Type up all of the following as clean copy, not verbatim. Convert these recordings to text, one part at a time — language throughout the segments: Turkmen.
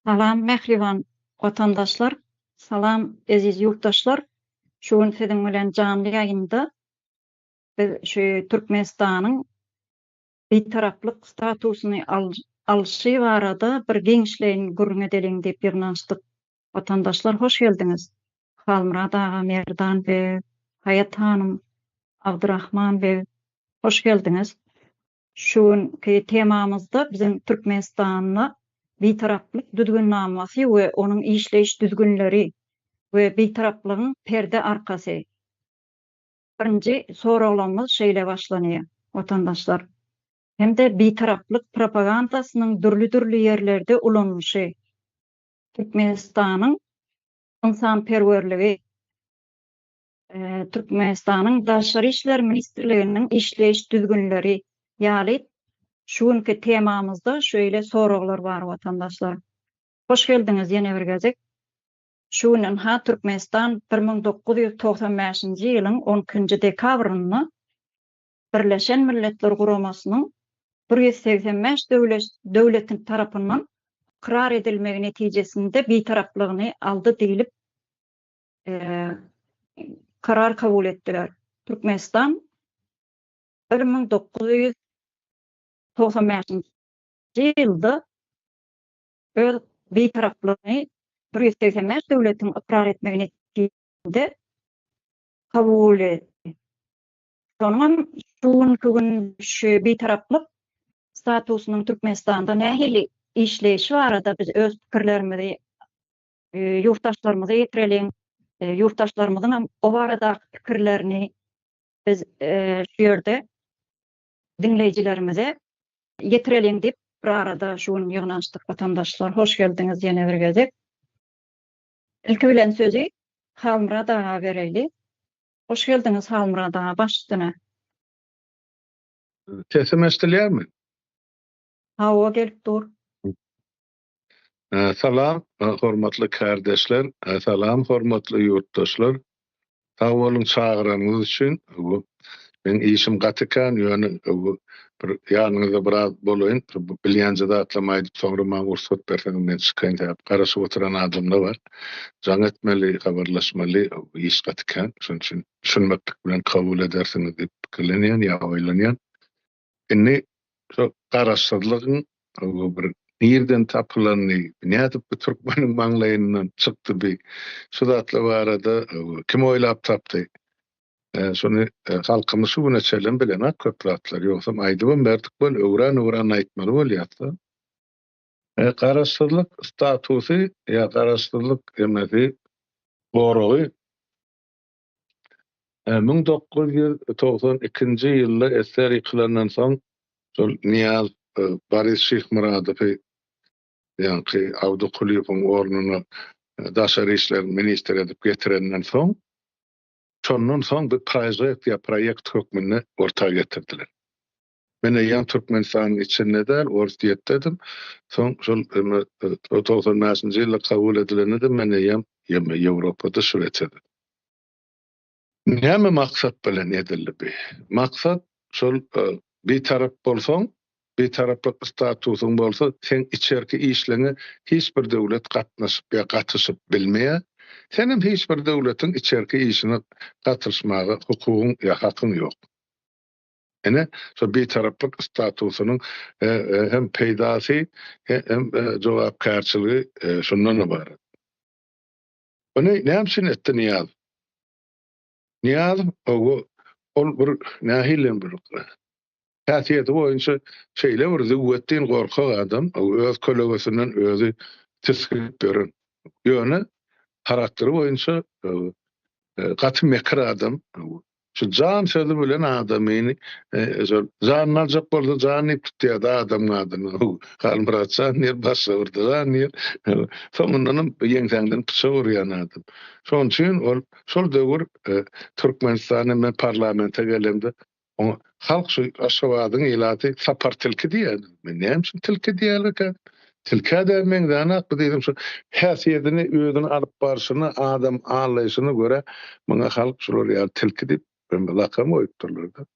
Salam mähriban watandaşlar, salam eziz ýurtdaşlar. Şu gün siziň bilen janly ýaýynda biz şu Türkmenistanyň Bitaraplyk statusyny alşy barada bir giňişleýin gürrüň edeliň diýip ýygnanyşdyk. Watandaşlar hoş geldiňiz. Halmyrat aga, Merdan beg, Haýat hanym, Abdurahman beg hoş geldiňiz. Şu günki temamyzda biziň Türkmenistanda Bitaraplyk düzgünnamasy we onuň işleýiş düzgünleri we Bitaraplygyň perde arkasy. Birinji soraglarymyz şeýle başlanýar, Watandaşlar, hem-de Bitaraplyk propagandasynyň dürli-dürli ýerlerde ulanylyşy, Türkmenistanyň ynsanperwerligi, Türkmenistanyň Daşary işler ministrliginiň işleýiş düzgünleri ýaly şu günki temamyzda şeýle soraglar bar watandaşlar. Hoş geldiňiz ýene bir gezek. Şu gün ynha Türkmenistan 1995-nji ýylyň on ikinji dekabrynda Birleşen Milletler Guramasynyň 185 döwleti tarapyndan ykrar edilmegi netijesinde bitaraplygyny aldy diýlip karar kabul etdiler. Türkmenistan 1995-nji ýylda öz bitaraplygyny 185 döwletiň ykrar etmegi netijesinde kabul etdi. Şonuňam şu günki gün şu bitaraplyk statusynyň Türkmenistanda nähili işleýşi barada biz öz pikirlerimizi ýurtdaşlarymyza ýetireliň. Ýurtdaşlarymyzyň hem o baradaky pikirlerini biz şu ýerde diňleýjilerimize ýetireliň diýip bir arada şu gün ýygnanyşdyk watandaşlar. Hoş geldiňiz ýene bir gezek. Ilki bilen sözi Halmyrat aga bereýli. Hoş geldiňiz Halmyrat aga baş üstüne. Sesim eşdilýärmi? Hawa gelip dur. Salam hormatly kärdeşler, salam hormatly ýurtdaşlar. Sag boluň çagyranyňyz üçin. Meň işim gaty kän, ýöne bir ýanyňyzda biraz bolaýyn, bilýänje zatlarymy aýdyp soňra maňa rugsat berseňiz men çykaýyn, sebäp garaşyp oturan adamlar bar. Jaň etmeli, habarlaşmaly, iş gaty kän. Şonuň üçin düşünmeklik bilen kabul edersiňiz diýip pikirlenýän ýa oýlanýan. Indi şu garaşsyzlygyň bir nirden tapylanyny, nädip bu türkmeniň maňlaýyndan çykdy bi, şu zatlar barada kim oýlap tapdy? Şuny halkymyz şu güne çenlem bilenok köp zatlary, ýogsam aýdybam berdik bol, öwran-öwran aýtmaly bolýas-da. Garaşsyzlyk statusy ýa garaşsyzlyk emesi, goragy 1992-nji ýylda SSR ýykylandan soň, şol Nyýaz Boris Şyhmyradowy ýaňky Abdy Kulyýewiň ornuna daşary işler ministri edip getirenden soň, şondan soň bir prožekt ýa proýekt hökmünde orta getirdiler. Men eýýäm Türkmenistanyň içinde däl, Orsýetdedim. Soň şol 95-nji ýylda kabul edilende-de men eýýäm Ýewropada, Şwesiýada. Näme maksat bilen edildi bi? Maksat şol bitarap bolsaň, bitaraplyk statusyň bolsa, seň içerki işleňe hiç bir döwlet gatnaşyp ýa gatyşyp bilmeýär. Senem hiç bir döwletiň içerki işine gatyşmaga hukugyň ýa hakyň ýok. Ine, şol bitaraplyk statusynyň hem peýdasy, hem jogapkärçiligi şundan ybarat. Ony näme üçin etdi Nyýazow? Nyýazow ol bir nähili bir häsiýeti boýunça şeýle bir züwwetdin gorkak adam, öz kölegesinden özi tisginip ýören. Ýöne harakteri boýunça gaty mekir adam. Şu jan sözi bilen adamyny şol janyny aljak bolsa jan diýip tutýardy adamyň adyny. Halmyrat jan diýer, başga bir jan diýer. Soňundanam ýeňsäňden pyçak urýan adam. Şonuň üçin ol şol döwür Türkmenistanda men parlamente gelemde oňa halk şu Aşgabadyň ilaty Sapar tilki diýerdi. Men näme üçin tilki diýerlerkä? Tilkä-de meňzänok bu diýdim. Şu häsiýetini, özüni alyp barşyna, adam aldaýşyna görä muňa halk şular ýaly tilki diýip lakam goýupdyrlar-da.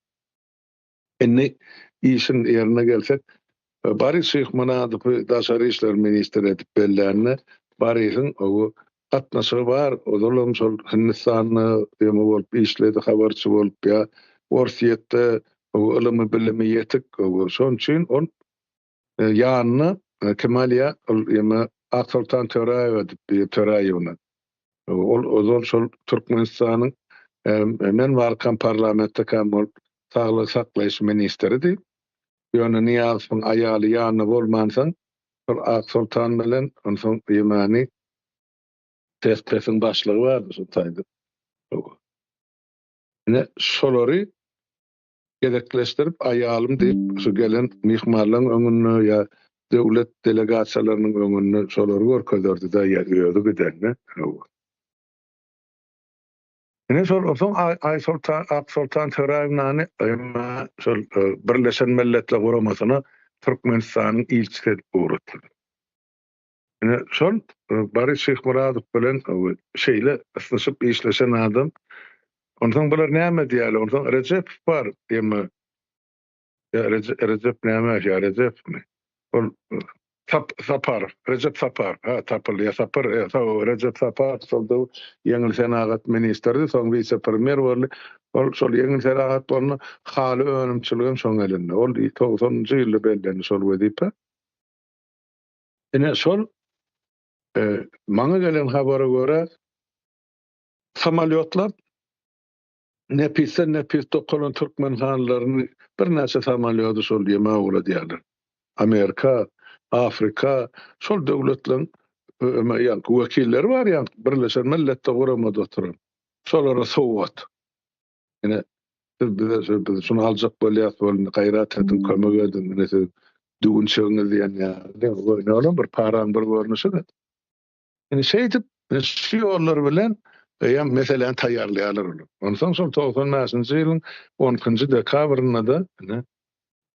Indi işiň ýerine gelsek, Boris Şyhmyradowy daşary işler ministri edip bellände Borisiň o gatnaşygy bar, ozalam şol Hindistanda ýeme bolup işledi, habarçy bolup ýa Orsýetde ylymy bilimi ýetik, şonuň üçin ol ýanyna kim alýar, ol ýeme Aksoltan Töräýewa diýip, Töräýewna. Ol ozal şol Türkmenistanyň men barkam parlamentdekam ol saglygy saklaýyş ministridi. Ýöne Nyýazowyň aýaly ýanynda bolmansoň, şol Aksoltan bilen onsoň ýemani TSPS-iň başlygy bardy şo taýda. Ine, şolary gezekleşdirip aýalym diýip, şu gelen myhmanlaryň öňünde ýa döwlet delegasiýalarynyň öňünde şolary görkezerdi-de ýa özi gidende. Ine şol onsoň Aýsoltan Aksoltan Töräýewnany şol Birleşen Milletler Guramasyna Türkmenistanyň ilçisi edip ugratdylar. Ine şol Boris Şyhmyradow bilen şeýle ysnyşyp işleşen adam. Onsoň bular näme diýýärler? Onsoň Rejepow bar, emme Ýa Rejep näme ýa Rejepmi? Ol Sap Saparow, Rejep Saparow, ha tapyldy ýa Sapar, ýa sag Rejep Saparow şol döwür ýeňil senagat ministridi, soň wise-premýer boldy. Ol şol ýeňil senagat bolanda haly önümçiligem şoň elinde. Ol togsanynjy ýylda bellendi şol wezipe. Ine şol maňa gelen habara görä samolýotlar Nepisden nepis dokalan türkmen halylaryny birnäçe samolýody şol ýeme ugradýarlar. Amerika, Afrika, şol döwletleriň ýaňky wekilleri bar ýaňky Birleşen Milletler Guramada oturan. Şolara sowgat. Ine, siz bize şu biz şuny aljak bolýas, bolun gaýrat ediň, kömek ediň, ine siz düwünçegiňiz diýen ýaly. Olam bir paraň bir görnüşi-de. Indi şeýdip, şu ýollar bilen eýýäm meseläni taýýarlaýarlar olar. Onsoň şol 95-nji ýylyň 12-nji dekabrynda-da ine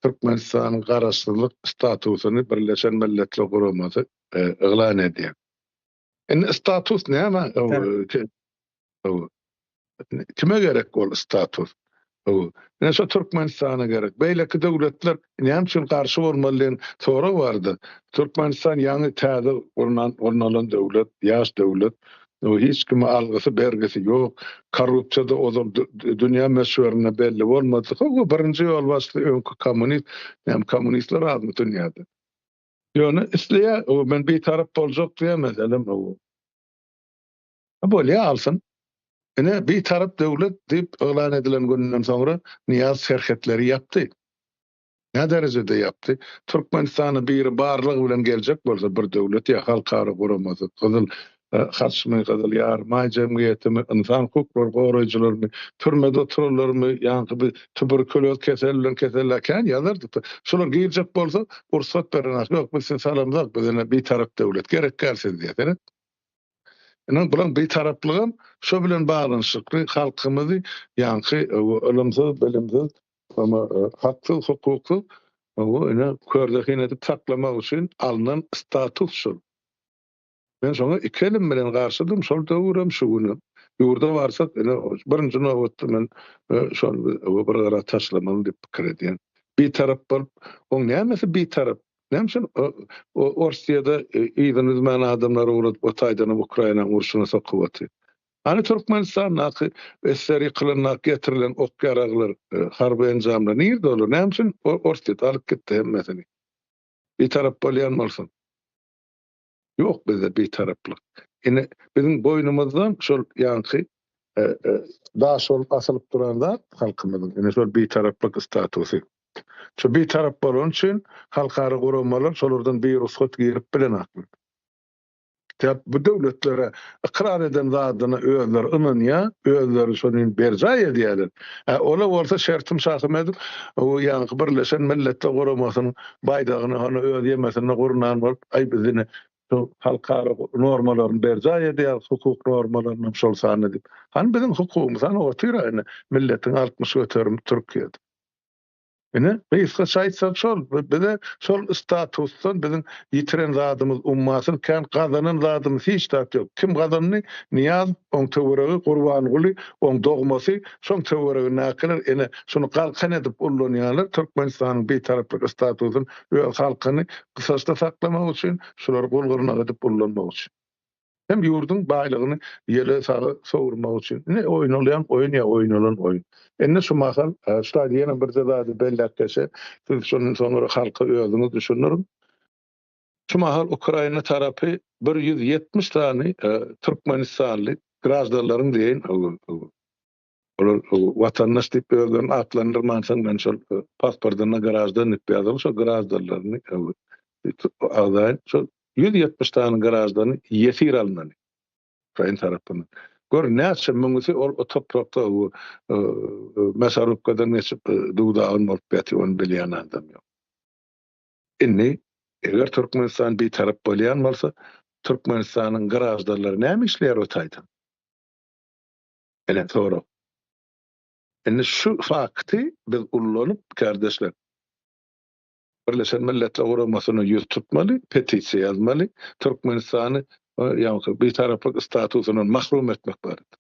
Türkmenistanyň garaşsyzlyk statusyny Birleşen Milletler Guramasy yglan edýär. Indi status näme? Kime gerek ol status? Ine şo Türkmenistana gerek. Beýleki döwletler näme üçin garşy bolmaly diýen sorag bardy. Türkmenistan ýaňy täze gurnan, gurnalan döwlet, ýaş döwlet. Hiç kime algysy, bergisi ýok. Korrupsiýada ozal dünýä möçberinde belli bolmady. Hawa, birinji ýolbaşçysy öňki kommunist. Näme kommunistler azmy dünýäde? Ýöne isleýär, men bitarap boljak diýýär meselem. Bolýa alsyn. Ine Bitarap döwlet diýip yglan edilen günden soňra Nyýaz serhetleri ýapdy. Nä derejede ýapdy? Türkmenistana biri barlygy bilen geljek bolsa bir döwlet ýa halkara guramasy, Gyzyl Haçmy, Gyzyl Ýarymaý jemgyýetimi, ynsan hukuklary goraýjylarymy, türmede oturanlarymy, ýaňky bir tuberkuloz keseli bilen kesellär kän ýazardyk. Şolar girjek bolsa rugsat berenak. Ýok biz sizi salamzok, biz ine Bitarap döwlet, gerek däl siz diýýär. Seret. Ine, bulaň bitaraplygam şo bilen baglanyşykly, halkymyzy ýaňky ylymsyz, bilimsiz, haksyz, hukuksyz ine körzehin edip saklamak üçin alnan status şol. Men şoňa iki elim bilen garşydym, şol döwürem, şu günem. Ýurda barsak, ine, birinji nobatda men şony bir gyra taşlamaly diýip pikir edýän. Bitarap bolup, oň nämesi bitarap? Näme üçin Orsýede yzyny üzmän adamlary ugradyp o taýdanam Ukrainanyň urşuna sokup otyr? Hany Türkmenistandaky esger ýykylandaky getirilen ok-ýaraglar, harby enjamlar nirde olar? Näme üçin Orsýet alyp gitdi hemmesini? Bitarap bolýan bolsaň. Ýok bizde bitaraplyk. Ine biziň boýnumyzdan şol ýaňky daş bolup asylyp duran zat halkymyzyň ine şol bitaraplyk statusy. Şu bitarap bolany üçin halkara guramalar şolardan birugsat girip bilenoklar. Sebäp bu döwletlere ykrar eden zadyna özleri ynanýar, özleri şony berjaý edýärler. Ä ola bolsa şertim şahym edip, o ýaňky Birleşen Milletler Guramasynyň baýdagyny hany öz ýemesinde gurnan bolup, aý biz ine şu halkara normalaryny berjaý edýäris, hukuk normalaryny hem şol sanda diýip. Hany biziň hukugymyz, hany otyr-a ine milletiň 60 göterimi Türkiýede. Ine, gysgaça aýtsak şol, bize şol statusdan biziň ýitiren zadymyz ummasyz kän, gazanan zadymyz hiç zat ýok. Kim gazandy? Nyýazow, oň töweregi, Gurbanguly, oň dogmasy, şoň töweregindäkiler ine, şuny galkan edip ullanýarlar, Türkmenistanyň bitaraplyk statusyny öz halkyny gysaçda saklamak üçin, şulary gul-gyrnak edip ullanmak üçin. Hem ýurduň baýlygyny ýele saga sowurmak üçin. Ine oýnalýan oýun ýa oýnalan oýun. Indi şu mahal şu taýda ýene birje zady belläp geçe, siz şondan soňra halka özüňiz düşündiriň. Şu mahal Ukraina tarapy 170 sany türkmenistanly graždanlaryň diýeýin, olar watandaş diýip özlerini atlandyrmansoň men şol pasportynda graždan diýip ýazylan şol graždanlaryny agzaýyn. Şol 170 sany graždany ýesir alynany ukrain tarapyndan. Gör näçe müňüsi ol o toprakda mesarubkadan geçip dugdagyn bolup ýatyr ony bilýän adam ýok. Indi eger Türkmenistan bitarap bolýan bolsa Türkmenistanyň graždanlary näme işleýär o taýda? Ine sorag. Indi şu fakty biz ullanyp kardeşler Birleşen Milletler Guramasyna ýüz tutmaly, petisiýa ýazmaly, Türkmenistany ýaňky bitaraplyk statusyndan mahrum etmek barada.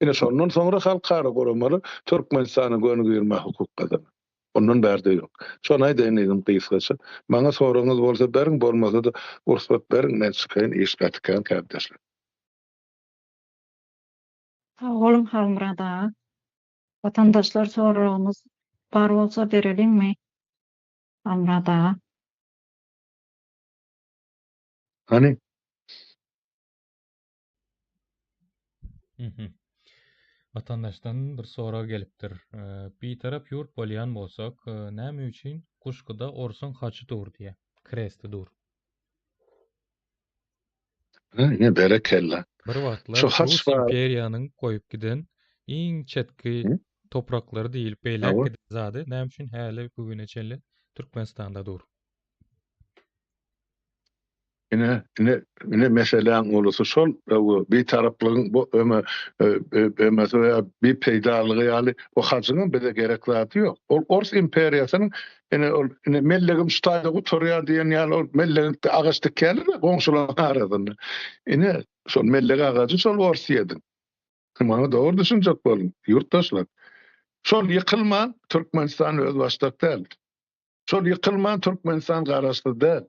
Ine şondan soňra halkara guramalar Türkmenistana göni girmäge hukuk gazanar. Ondan bärde ýok. Şony aýdaýyn diýdim gysgaça. Maňa soragyňyz bolsa beriň, bolmasa-da rugsat beriň, men çykaýyn, iş gaty kän kärdeşler. Sag boluň Halmyrat aga. Watandaşlar soragymyz bar bolsa bereliňmi Halmyrat aga. Hany. Mhm. Watandaşdan bir sorag gelipdir. Bitarap ýurt bolýan bolsak, näme üçin Guşguda orsuň haçy dur diýýär. Kresti dur. Ine berekella. Bir wagtlar Şu haç Rus imperiýanyň goýup giden iň çetki topraklary diýilip beýläk giden zady näme üçin häli bu güne çenli Türkmenistanda dur? Ine, ine, ine meseläň ulusy şol bitaraplygyň bu öme ömesi we bipeýdalygy ýaly bu hajyňam bize gerek zady ýok. Ol Ors imperiýasynyň Ine ol ine mellegim şu taýda gutarýar diýen ýaly ol mellegde agaç dikýärler-de goňşularyň arasynda. Ine şol mellek agajy şol Orsýetiň. Maňa dogry düşünjek boluň, ýurtdaşlar. Şol ýykylman Türkmenistan özbaşdak däl. Şol ýykylman Türkmenistan garaşsyz däl.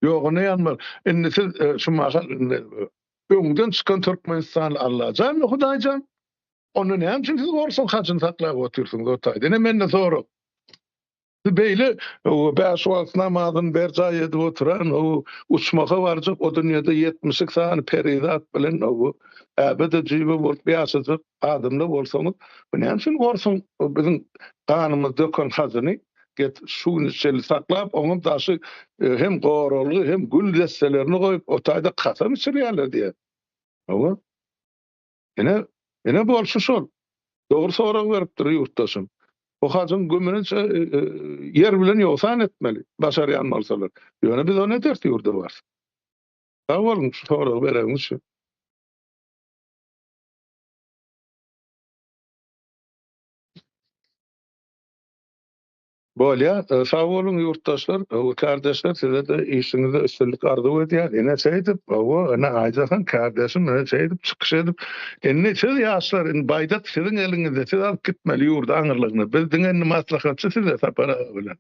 Ýok, ony ýanmaz. Indi siz e, şu mahal indi e, öňden çykan Türkmenistanly Allajanmy, Hudaýjan? Onda näme üçin siz orsuň hajyny saklap otyrsyňyz o taýda? Ine mende sorag. Siz beýle bäş wagt namazyny berjaý edip oturan, o uçmaha barjak, o dünýede 72 sany perizat bilen o äbede jüýbe bolup ýaşajak adamlar bolsaňyz, bu näme üçin orsuň biziň ganymyz döken hajyny get şu güne çenli saklap, oňam daşy hem goralgy, hem gül desselerini goýup, o taýda kasam içirýärler diýýär. Hawa. Ine, ine bolşy şol. Dogry sorag beripdir ýurtdaşym. Bu hajyň gümüni e, e, ýer bilen ýogsan etmeli, başarýan bolsalar. Ýöne biz ony ederis ýurda barsak. Sag boluň şu soragy bereniňiz üçin. Bolýa, sag boluň ýurtdaşlar, kärdeşler size-de işiňizde üstünlik arzuw edýän. Ine şeýdip, hawa, ine Aýjahan kärdeşim ine şeýdip çykyş edip, indi siz ýaşlar indi baýdak siziň eliňizde, siz alyp gitmeli ýurdy aňyrlygyna. Biz diňe indi maslahatçy size Sapar aga bilen.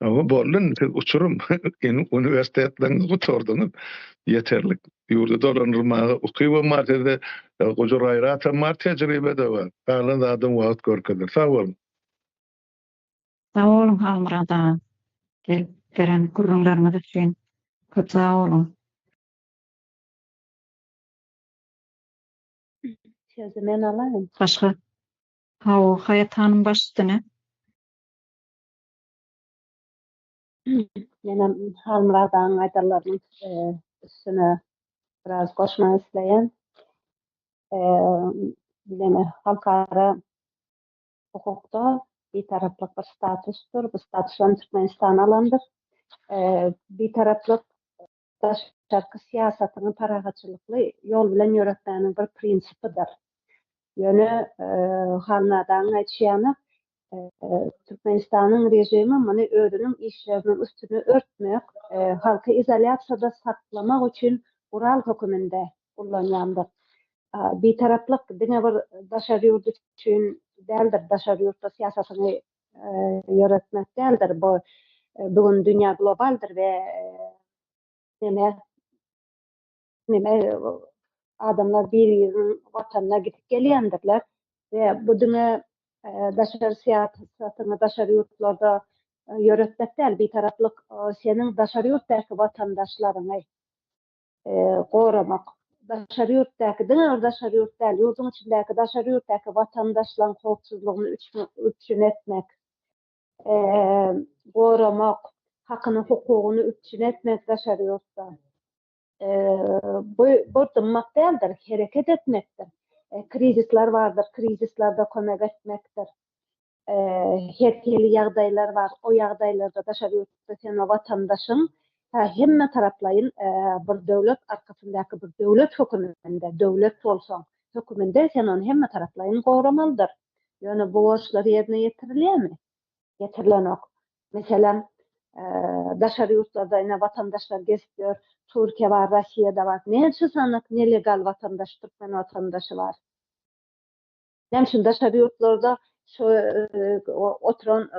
Hawa, boldy indi siz uçurym, indi uniwersitetleriňizi gutardyňyz, ýeterlik. Ýurdy dolandyrmaga ukybam bar sizde, gujur-gaýratam bar, tejribe-de bar. Galan zadam wagt görkezer. Sag boluň. Sag boluň Halmyrat aga gelip beren gürrüňleriňiz üçin köp sag boluň. Sözi men alaýyn. Başga Hawa Haýat hanym baş üstüne. Menem Halmyrat agaň aýdanlarynyň üstüne biraz goşmak isleýän. Ýene halkara hukukda Bitaraplyk bir statusdyr. Bu statusam Türkmenistan alandyr. Bitaraplyk daşarky syýasatyňy parahatçylykly ýol bilen ýöretmäniň bir prinsipidir. Ýöne Halmyrat agaň aýdyşy ýaly, Türkmenistanyň režimi muny özüniň işleriniň üstüni örtmek, halky izolýasiýada saklamak üçin gural höküminde ullanýandyr. Bitaraplyk diňe bir daşary ýurt üçin däldir, daşary ýurtda syýasatyňy ýöretmek däldir. Bu bu gün dünýä globaldyr we neme neme adamlar bir-biriniň watanyna gidip gelýändirler we bu diňe daşary syýasatyňy daşary ýurtlarda ýöretmek däl, bitaraplyk seniň daşary ýurtdaky watandaşlaryňy goramak, daşary ýurtdaky, diňe bir daşary ýurt däl, ýurduň içindäki daşary ýurtdaky watandaşlaryň howpsuzlygyny üpjün etmek, goramak, hakyny, hukugyny üpjün etmek daşary ýurtda. Bu, bu dymmak däldir, hereket etmekdir. Krizisler bardyr, krizislerde kömek etmekdir. Her hili ýagdaýlar bar, o ýagdaýlarda daşary ýurtda sen o watandaşyň hemme taraplaýyn bir döwlet arkasyndaky bir döwlet höküminde, döwlet bolsaň höküminde sen ony hemme taraplaýyn goramalydyr. Ýöne bu borçlar ýerine ýetirilýärmi? Ýetirilenok. Meselem, daşary ýurtlarda ine watandaşlar gezip ýör, Türkiýe bar, Rossiýada bar. Näçe sany nelegal watandaş, türkmen watandaşy bar? Näme üçin daşary ýurtlarda şu oturan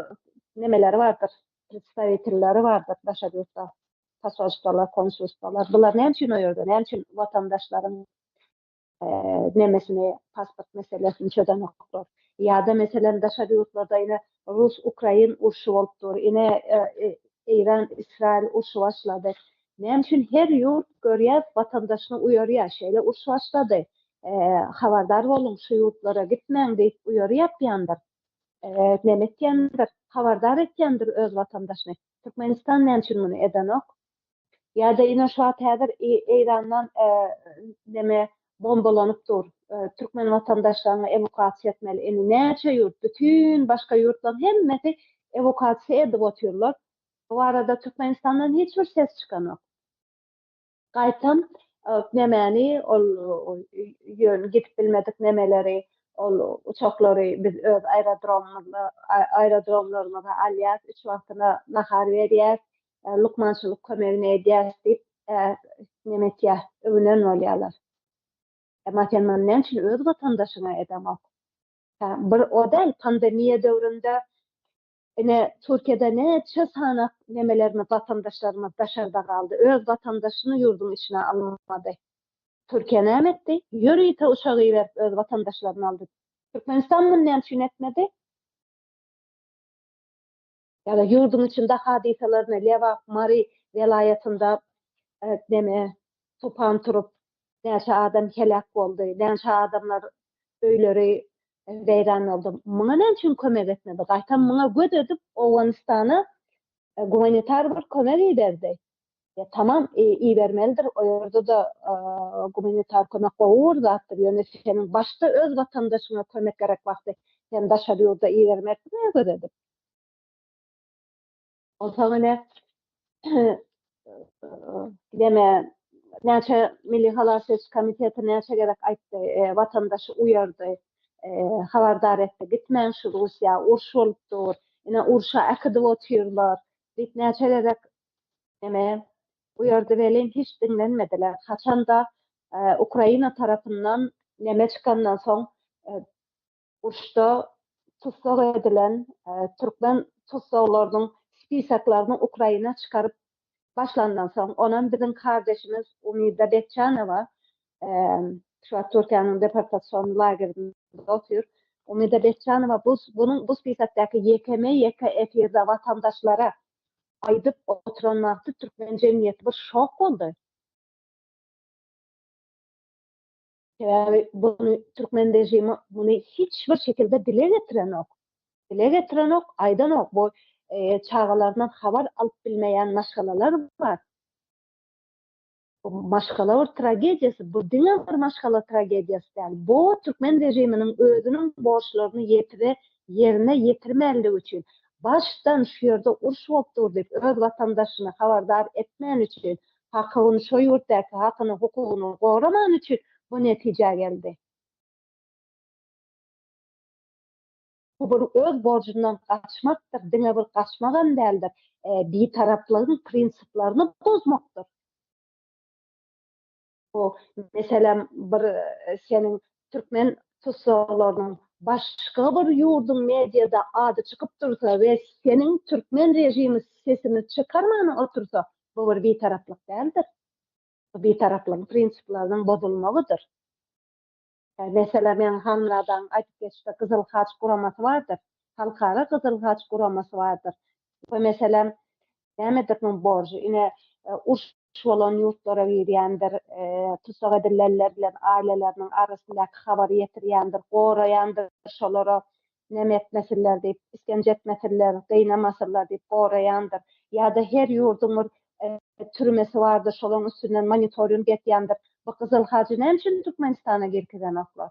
nemeleri bardyr, predstawitelleri bardyr daşary ýurtda, posolstwolar, konsulstwolar. Bular näme üçin o ýerde? Näme üçin watandaşlaryň nemesini, pasport meselesini çözenoklar? Ýa-da meselem daşary ýurtlarda ine rus-ukrain urşy bolup dur, ine Eýran-Ysraýyl urşy başlady. Näme üçin her ýurt görýär, watandaşyny uýarýar, şeýle uruş başlady, habardar boluň, şu ýurtlara gitmäň diýip uýary ýapýandyr. Näme etýändir, habardar etýändir öz watandaşyny. Türkmenistan näme üçin muny edenok? Ýa-da ine şu wagt häzir Eýrandan neme bombalanyp dur. Türkmen watandaşlaryny ewakuasiýa etmeli. Indi näçe ýurt, bütin başga ýurtlaryň hemmesi ewakuasiýa edip otyrlar. Bu barada Türkmenistandan hiç bir ses çykanok. Gaýtam nemäni ol ýöne gidip bilmedik nemeleri, ol uçaklary biz öz aerodromymyzda aerodromlarymyza alýas, üç wagtyna nahar berýäs, lukmançylyk kömegini edýäs diýip neme etýär, öwünen bolýarlar. Emma sen muny näme üçin öz watandaşyňa edeňok? Bir o däl, pandemiýa döwründe Ine, Türkiýede näçe sanak nemelerimiz, watandaşlarymyz daşarda galdy. Öz watandaşyny ýurduň içine almady. Türkiýe näme etdi? Ýörite uçak iberip öz watandaşlaryny aldy. Türkmenistan muny näme üçin etmedi? Ýa-da ýurduň içinde hadysalaryny Lebap, Mary welaýatynda neme tupan turup näçe adam heläk boldy, näçe adamlar öýleri weýran boldy. Muňa näme üçin kömek etmedi? Gaýtam muňa göz edip Owganystana gumanitar bir kömek iberdi. Ýa tamam ibermelidir, o ýerde-de gumanitar kömek gowy bir zatdyr, ýöne seniň başda öz watandaşyňa kömek gerek wagty sen daşary ýurda ibermersiňä göz edip. Onsoň ine deme näçe Milli halas ediş komiteti näçe gezek aýtdy, watandaşy uýardy, habardar etdi, gitmäň şu Russiýa, uruş bolup dur, ine urşa äkidip otyrlar diýip näçe gezek neme uýardy welin hiç diňlenmediler. Haçanda Ukraina tarapyndan neme çykandan soň uruşda tussag edilen türkmen tussaglarynyň spisoklaryny Ukraina çykaryp başlandan soň, onam biziň kardeşimiz Umida Bekjanowa, şu wagt Türkiýäniň deportasion lagerinde otyr. Umida Bekjanowa bu bunuň bu spisokdaky ýekeme-ýeke efirde watandaşlara aýdyp oturan wagty türkmen jemgyýeti bir şok boldy. Sebäbi buny türkmen režimi muny hiç bir şekilde dile getirenok. Dile getirenok, aýdanok. Bu çagalaryndan habar alyp bilmeýän maşgalalar bar. Bu maşgala bir tragediýasy, bu diňe bir maşgala tragediýasy däl. Bu türkmen režiminiň özüniň borçlaryny ýetire ýerine ýetirmänligi üçin, başdan şu ýerde uruş bolup dur diýip öz watandaşyny habardar etmäni üçin, hakyny şo ýurtdaky hakyny hukugyny goramany üçin bu netijä geldi. Bu bir öz borjundan gaçmakdyr, diňe bir gaçmagam däldir, bitaraplygyň prinsiplaryny bozmakdyr. Bu, meselem, bir seniň türkmen tussaglarynyň başga bir ýurduň mediada ady çykyp dursa we seniň türkmen režimi sesini çykarman otursa, bu bir bitaraplyk däldir. Bu bitaraplygyň prinsiplarynyň bozulmagydyr. Meselem, ýaňy Halmyradaň aýdyp geçdi, Gyzyl Haç guramasy bardyr. Halkara Gyzyl Haç guramasy bardyr. We meselem, nämedir muň borjy? Ine, uruş bolan ýurtlara girýändir, tussag edilenler bilen aileleriniň arasyndaky habary ýetirýändir, goraýandyr şolara neme etmesinler diýip, iskenje etmesinler, gynamasynlar diýip goraýandyr. Ýa-da her ýurduň bir türmesi bardyr, şolaryň üstünden monitoring etýändir. Bu Gyzyl Hajy näme üçin Türkmenistana girkizenoklar?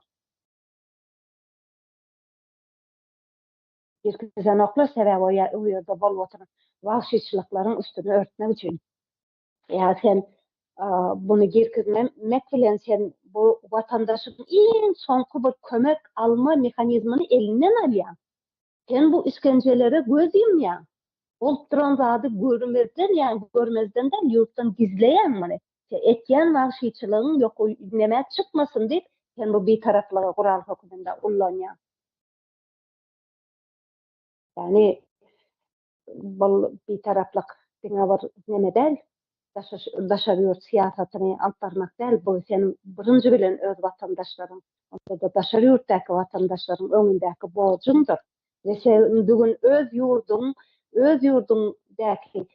Girkizenoklar, sebäbi o ýerde bolup oturan wagşyçylyklaryň üstüni örtmek üçin. Ýa sen buny girkizmek bilen sen bu watandaşyň iň soňky bir kömek alma mehanizmini elinden alýaň. Sen bu iskenjelere göz ýumýaň. Bolup duran zady görmezden ýa görmezden däl ýurtdan gizleýäň muny. Sen etýän wagşyçylygyň ýok nämä çykmasyn diýip sen bu bitaraplygy gural hökmünde ullanýaň. Ýagny bul bitaraplyk diňe bir neme däl, daşary ýurt syýasatyny alyp barmak däl, bu seniň birinji bilen öz watandaşlaryň, onda-da daşary ýurtdaky watandaşlaryň öňündäki borjuňdyr. We sen bu gün öz ýurduň, öz ýurduňdaky,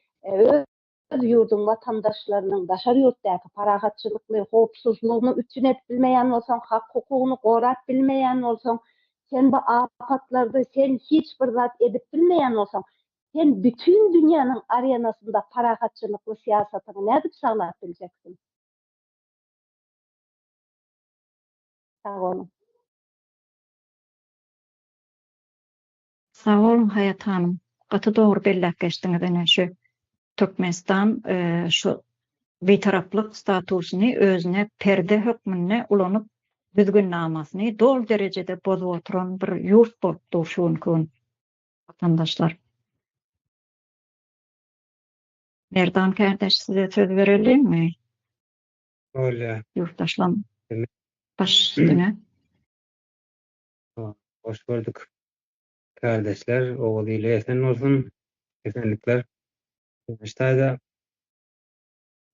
öz ýurduň watandaşlarynyň daşary ýurtdaky parahatçylykly, howpsuzlygyny üpjün edip bilmeýän bolsaň, hak-hukugyny gorap bilmeýän bolsaň, sen bu apatlarda sen hiç bir zat edip bilmeýän bolsaň, sen bütin dünýäniň arenasynda parahatçylykly syýasatyňy nädip saglap biljeksiň? Sag boluň. Sag boluň Haýat hanym. Gaty dogry belläp geçdiňiz ine şu Türkmenistan şu Bitaraplyk statusyny özüne perde hökmünde ulanyp düzgünnamasyny doly derejede bozup oturan bir ýurt bolup dur şu günki gün watandaşlar. Merdan kärdeş size söz bereliňmi? Bolýar. Ýurtdaşlam baş üstüne. Hoş gördük. Kärdeşler, Oguz ili esen bolsun. Esenlikler. Ştaýda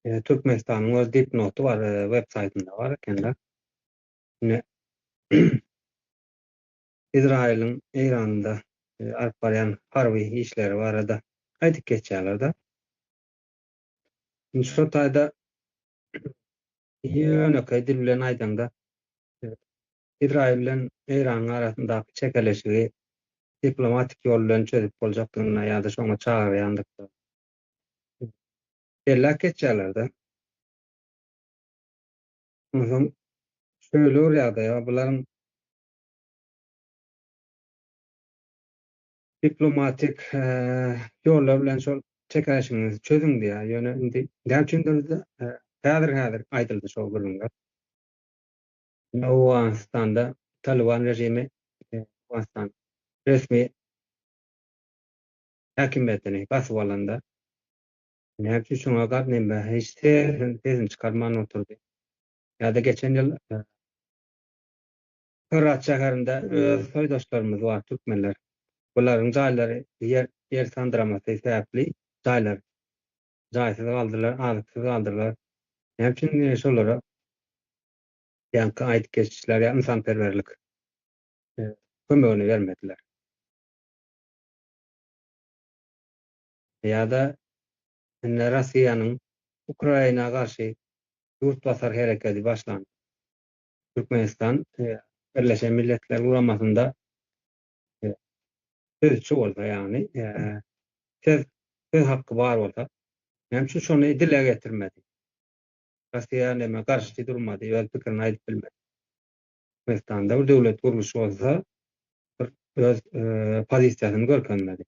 Türkmenistanyň öz dipnoty bar, web saýtynda bar ekende. Ine Izraýylyň Eýranda alyp barýan harby işleri barada aýdyp geçýärler-de. Indi şo taýda ýönekeý dil bilen aýdaňda Izraýyl bilen Eýranyň arasyndaky çekeleşigi diplomatik ýol bilen çözüp boljakdygyna ýa-da şoňa çagyrýandyklaryny belläp geçýärler-de. Onsoň şeýle bir ýagdaý bar, bularyň diplomatik ýollar bilen şol çekeleşigiňizi çözüň diýýär. Ýöne indi näme üçindir häzir-häzir aýdyldy şol gürrüňler. Owganystanda Talyban režimi Owganystan resmi häkimiýetini basyp alanda näme üçin şoňa gar neme hiç sesini çykarman oturdy. Ýa-da geçen ýyl Hyrat şäherinde öz soýdaşlarymyz bar türkmenler. Bularyň jaýlary ýer ýer sandyramasy sebäpli jaýlar jaýsyz galdylar, azyksyz galdylar. Näme üçin şolara ýaňky aýdyp geçişler ýa ynsanperwerlik kömegini bermediler. Ýa-da indi Russiýanyň Ukraina garşy ýurt basar herekedi başlandy. Türkmenistan Birleşen Milletler Guramasynda sözçi bolsa, ýagny söz söz hakky bar bolsa, näme üçin şony dile getirmedi? Russiýa näme garşy durmady, öz pikirini aýdyp bilmedi. Türkmenistanda bir döwlet gurluşy bolsa, bir öz pozisiýasyny görkezmedi.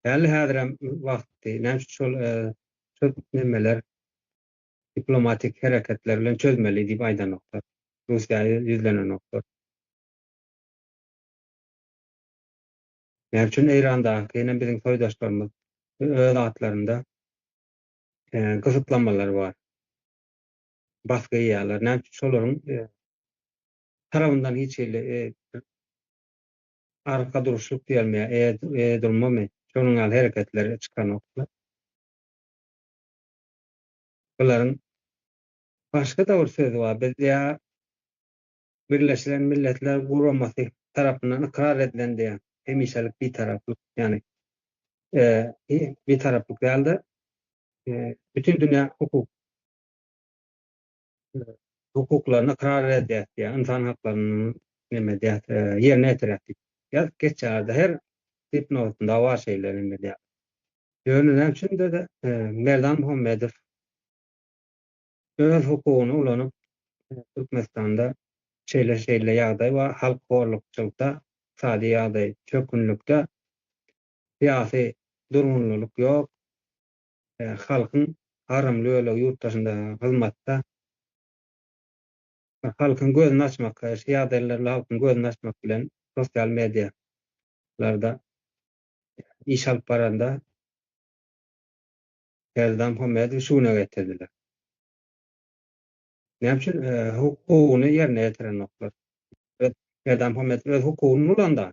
Häli häzirem wagtdy. Näme üçin şol şol nemeler diplomatik hereketler bilen çözmeli diýip aýdanoklar. Russiýa ýüzlenenoklar. Näme üçin Eýrandaky ýene biziň soýdaşlarymyz öz atlarynda gysytlamalar bar. Basgy iýýärler. Näme üçin şolaryň tarabyndan hiç hili arka duruşlyk diýelmi ýa eýe durmamy şonuň ýaly hereketler çykanoklar. Bularyň başga-da bir sözi bar. Biz ýa Birleşilen Milletler Guramasy tarapyndan ykrar edilen diýýär. Hemişelik bitaraplyk, ýagny bitaraplyk däl-de, bütin dünýä hukuk hukuklaryny ykrar edýär diýýär, ynsan haklaryny neme edýär, ýerine ýetirýär diýip ýazyp geçýärler-de, her dipnotynda bar şeýle neme diýýär. Ýöne näme üçindir-de Merdan Muhammedow öz hukugyny ulanyp, Türkmenistanda şeýle-şeýle ýagdaý bar, halk horlukçylykda, ykdysady ýagdaý çökgünlikde, syýasy durgunlylyk ýok, halkyň agramly bölegi ýurt daşynda hyzmatda. Halkyň gözüni açmak, şu ýagdaýlar bilen halkyň gözüni açmak bilen sosial medialarda iş alyp baranda Serdar Muhammedowy şu güne getirdiler. Näme üçin hukugyny ýerine ýetirenoklar? Serdar Muhammedow öz hukugyny ulandy.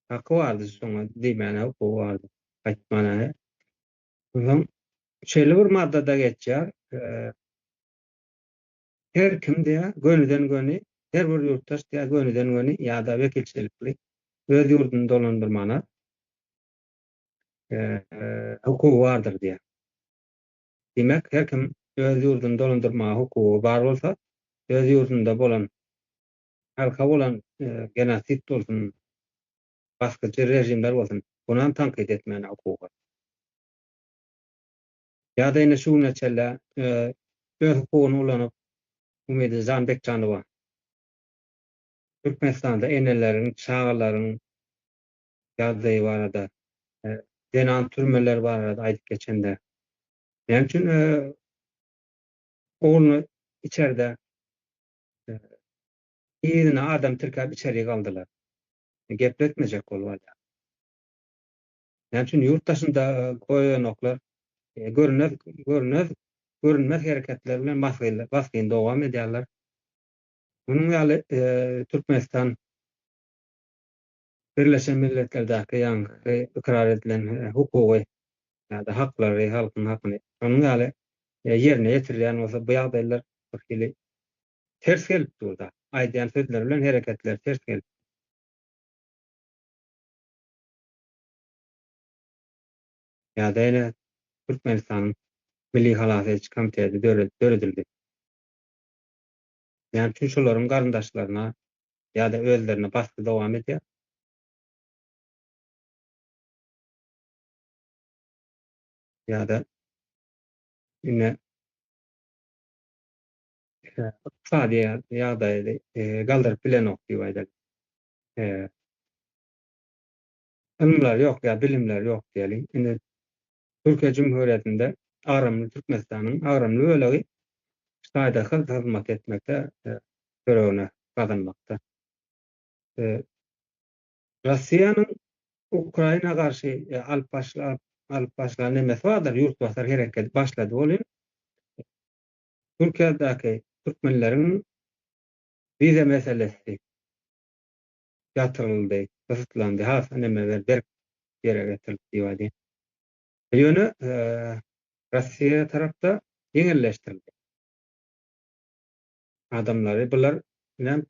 Haky bardy şoňa diýmäne hukugy bardy. Aýtmana. Onsoň şeýle bir maddada geçýär. Her kim diýýär, gönüden-göni, her bir ýurtdaş diýýär, gönüden-göni ýa-da wekilçilikli öz ýurduny dolandyrmana hukugy bardyr diýýär. Diýmek, her kim öz ýurduny dolandyrmaga hukugy bar bolsa, öz ýurdunda bolan halka bolan genosid bolsun, basgyçy režimler bolsun, bunam tankyt etmäne hukugy bar. Ýa-da ine şu güne çenli öz hukugyny ulanyp Umyda Janbekjanowa Türkmenistanda eneleriň, çagalaryň ýagdaýy barada, zenan türmeleri barada aýdyp geçende, näme üçin ogluny içerde yzyna adam tirkäp içerik aldylar? Gepletmejek bolup alýar. Näme üçin ýurt daşynda goýanoklar? Görünmez, görünmez, görünmez hereketler bilen basgyny dowam edýärler. Munuň ýaly Türkmenistan Birleşen Milletlerdäki ýaňky ykrar edilen hukugy ýa-da haklary, halkyň hakyny şonuň ýaly ýerine ýetirilýän bolsa, bu ýagdaýlar bir hili ters gelip dur-da. Aýdýan sözleri bilen hereketleri ters gelip. Ýa-da ýene Türkmenistanyň Milli halas ediji komiteti döredildi. Näme üçin şolaryň garyndaşlaryna ýa-da özlerine basgy dowam edýär? Ýa-da ine ykdysady ýagdaýy galdyryp bilenok diýip aýdaly. Ylymlary ýok ýa bilimleri ýok diýeli. Indi Türkiýe Jumhuriýetinde agramly Türkmenistanyň agramly bölegi Hytaýda hyzmat etmekde çöregini gazanmakda. Russiýanyň Ukraina garşy alyp başlan alyp başlan nemesi bardyr, ýurtbasar hereketi başlady welin, Türkiýedäki türkmenleriň wiza meselesi ýatyryldy, gysytlandy, has neme berk ýere getirildi diýip aýdaýyn. Ýöne Russiýa tarapda ýeňilleşdirildi. Adamlary bular inem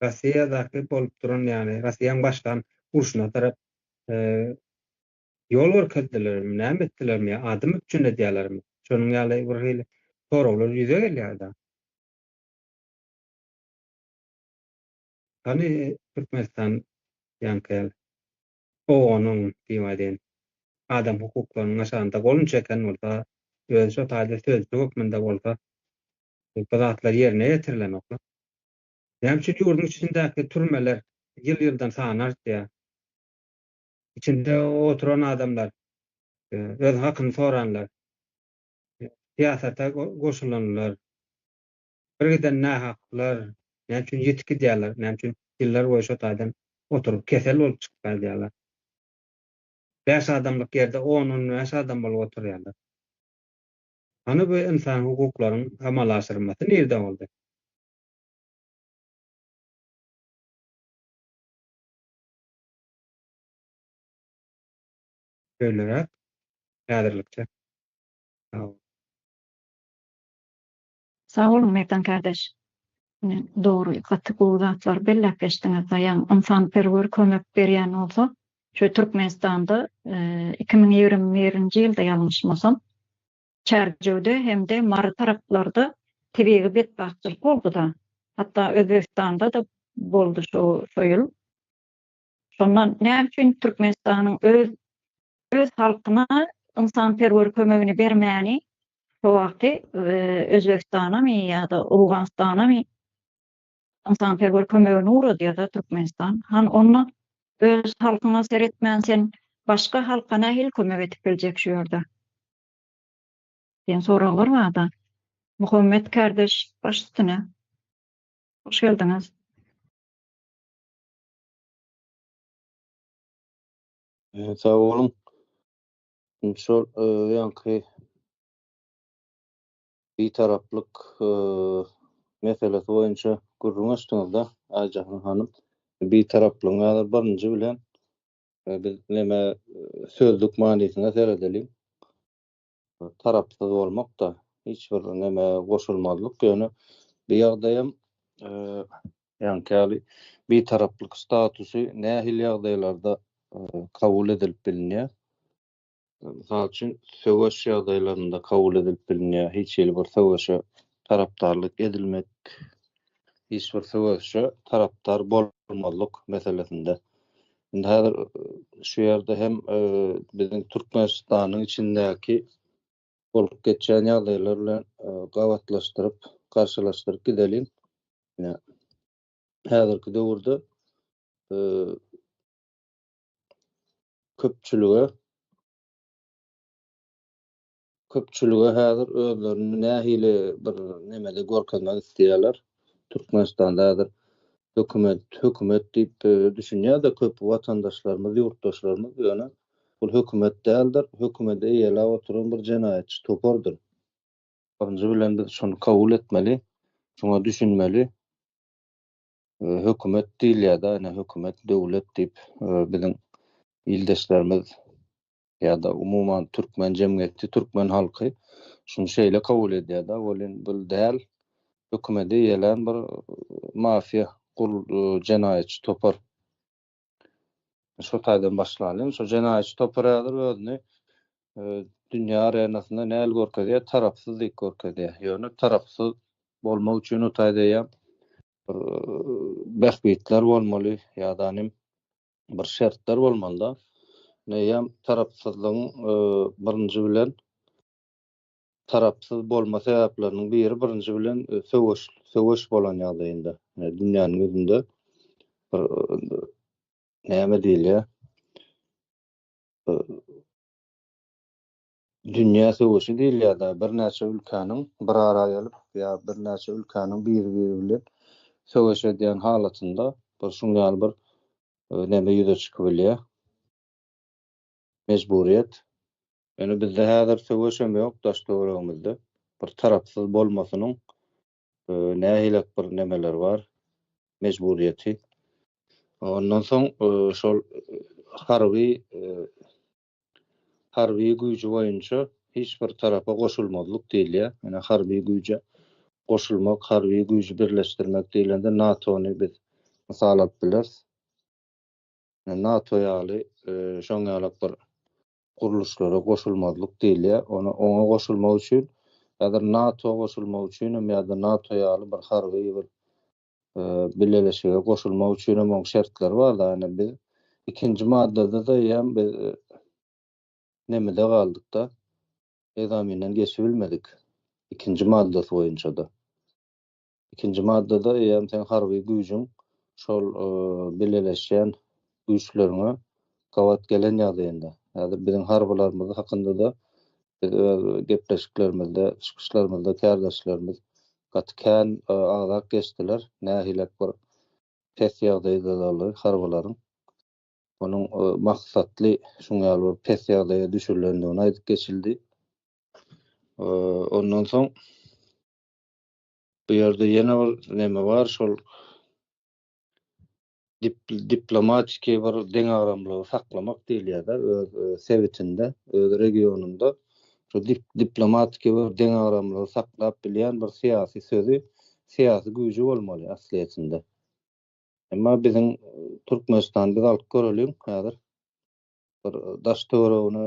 Russiýadaky bolup duran ýagny Russiýaň başlan urşuna tarap ýol görkezdilermi, näme etdilermi ýa adam üpjün edýärlermi? Şonuň ýaly bir hili soraglar ýüze gelýär-de. Hany Türkmenistan ýaňky ýaly Owganyň diýip aýdaýyn adam hukuklarynyň aşagynda goluny çeken bolsa, özi şo taýda sözçi hökmünde bolsa bu zatlar ýerine ýetirilenokla. Näme üçin ýurduň içindäki türmeler ýyl-ýyldan sany artýar? Içinde oturan adamlar, öz hakyny soranlar, syýasata goşulanlar, Birgiden nähaklar näme üçin ýitip gidýärler, näme üçin ýyllar boýy şo taýdan oturyp kesel bolup çykyp gaýdýarlar. Bäş adamlyk ýerde on-on bäş adam bolup oturýarlar. Hany bu ynsan hukuklaryň amala aşyrylmasy nirde boldy? Şeýleräk häzirlikçe. Sag boluň. Sag boluň Merdan kardeş. Ine dogry gaty gowy zatlary belläp geçdiňiz daýaň ynsanperwer kömek berýän bolsa şu Türkmenistanda 2021-nji ýylda ýalňyşmasam Çärjewde hem-de Mary taraplarda tebigy betbagtçylyk boldy-da hatda Özbegistanda-da boldy şo şo ýyl Şonda näme üçin Türkmenistanyň öz öz halkyna ynsanperwer kömegini bermäni şo wagty Özbegistanamy ýa-da Owganystanamy ynsanperwer kömegini ugradýar-da Türkmenistan. Hany onda öz halkyňa seretmän sen başga halka nähili kömek edip biljek şu ýerde? Diýen soraglar bar-da. Muhammet kardeş baş üstüne. Hoş geldiňiz. Sag boluň. Şol ýaňky bitaraplyk meselesi boýunça gürrüň açdyňyz-da, Aýjahan hanym. Bitaraplygyň häzir birinji bilen biz neme sözlük manysyna seredeliň. Tarapsyz bolmak-da, hiç bir neme goşulmazlyk, ýöne bu ýagdaýam ýaňky ýaly bitaraplyk statusy nähili ýagdaýlarda kabul edilip bilinýär? Mysal üçin, söweş ýagdaýlarynda kabul edilip bilinýär, hiç hili bir söweşe tarapdarlyk edilmek, hiç bir söweşe tarapdar bolmazlyk meselesinde. Indi häzir şu ýerde hem biziň Türkmenistanyň içindäki bolup geçýän ýagdaýlar bilen gabatlaşdyryp, garşylaşdyryp gideliň. Ine, häzirki döwürde köpçülige Köpçülige häzir özlerini nähili bir nemede görkezmek isleýärler. Türkmenistanda häzir hökümet, hökümet diýip düşünýär-de köp watandaşlarymyz, ýurtdaşlarymyz, ýöne bul hökümet däldir, hökümeti eýeläp oturan bir jenaýatçy topardyr. Birinji bilen biz şony kabul etmeli, şuňa düşünmeli. Hökümet diýilýär-de, ine hökümet, döwlet diýip biziň ildeşlerimiz ýa-da umuman türkmen jemgyýeti, türkmen halky şuny şeýle kabul edýär-de, welin bul däl, hökümeti eýelän bir mafiýa, gul, jenaýatçy topar. Şo taýdan başlalyň. Şo jenaýatçy topar häzir özüni dünýä arenasynda näl görkezýär? Tarapsyz diýip görkezýär. Ýöne tarapsyz bolmak üçin o taýda eýýäm bir bähbitler bolmaly ýa-da bir şertler bolmalyda. Eýýäm tarapsyzlygyň birinji bilen tarapsyz bolma sebäpleriniň biri birinji bilen söweş söweş bolan ýagdaýynda dünýäniň ýüzünde bir näme diýilýär dünýä söweşi diýilýär-de birnäçe ülkäniň bir ara gelip ýa birnäçe ülkäniň biri-biri bilen söweş edýän halatynda bir şuň ýaly bir neme ýüze çykybilýär. Mejburyýet. Ýöne bizde häzir söweşem ýok daş-töweregimizde. Bir tarapsyz bolmasynyň nähilek bir nemeleri bar, mejburyýeti. Ondan soň şol harby harby güýji boýunça hiç bir tarapa goşulmazlyk diýilýär. Ýöne harby güýje goşulmak, harby güýji birleşdirmek diýlende NATO-ny biz mysal alyp bileris. NATO ýaly şoň ýalak bir gurluşlara goşulmazlyk diýilýär. Ona oňa goşulmak üçin häzir NATO goşulmak üçin hem ýa-da NATO ýaly bir harby bir bileleşige goşulmak üçin hem oň şertleri bar-da. Ýöne biz ikinji maddada-da eýýäm biz nemede galdyk-da, ekzamenden geçibilmedik. Ikinji maddasy boýunça-da. Ikinji maddada eýýäm seň harby güýjüň şol bileleşýän güýçleriňe gabat gelen ýagdaýynda. Häzir biziň harbylarymyz hakynda-da biz öz gepleşiklerimizde, çykyşlarymyzda kärdeşlerimiz gaty kän agzap geçdiler. Nähilek bir pes ýagdaýdadygy harbylaryň. Onuň maksatly şuň ýaly bir pes ýagdaýa düşürilendigini aýdyp geçildi. Ondan soň bu ýerde ýene bir neme bar, şol diplomatiki bir deňagramlygy saklamak diýilýär-de, öz sebitinde, öz regionynda şu diplomatiki bir deňagramlygy saklap bilýän bir syýasy sözi, syýasy güýji bolmaly aslyýetinde. Emma biziň Türkmenistany biz alyp göreliň häzir. Bir daş-töweregine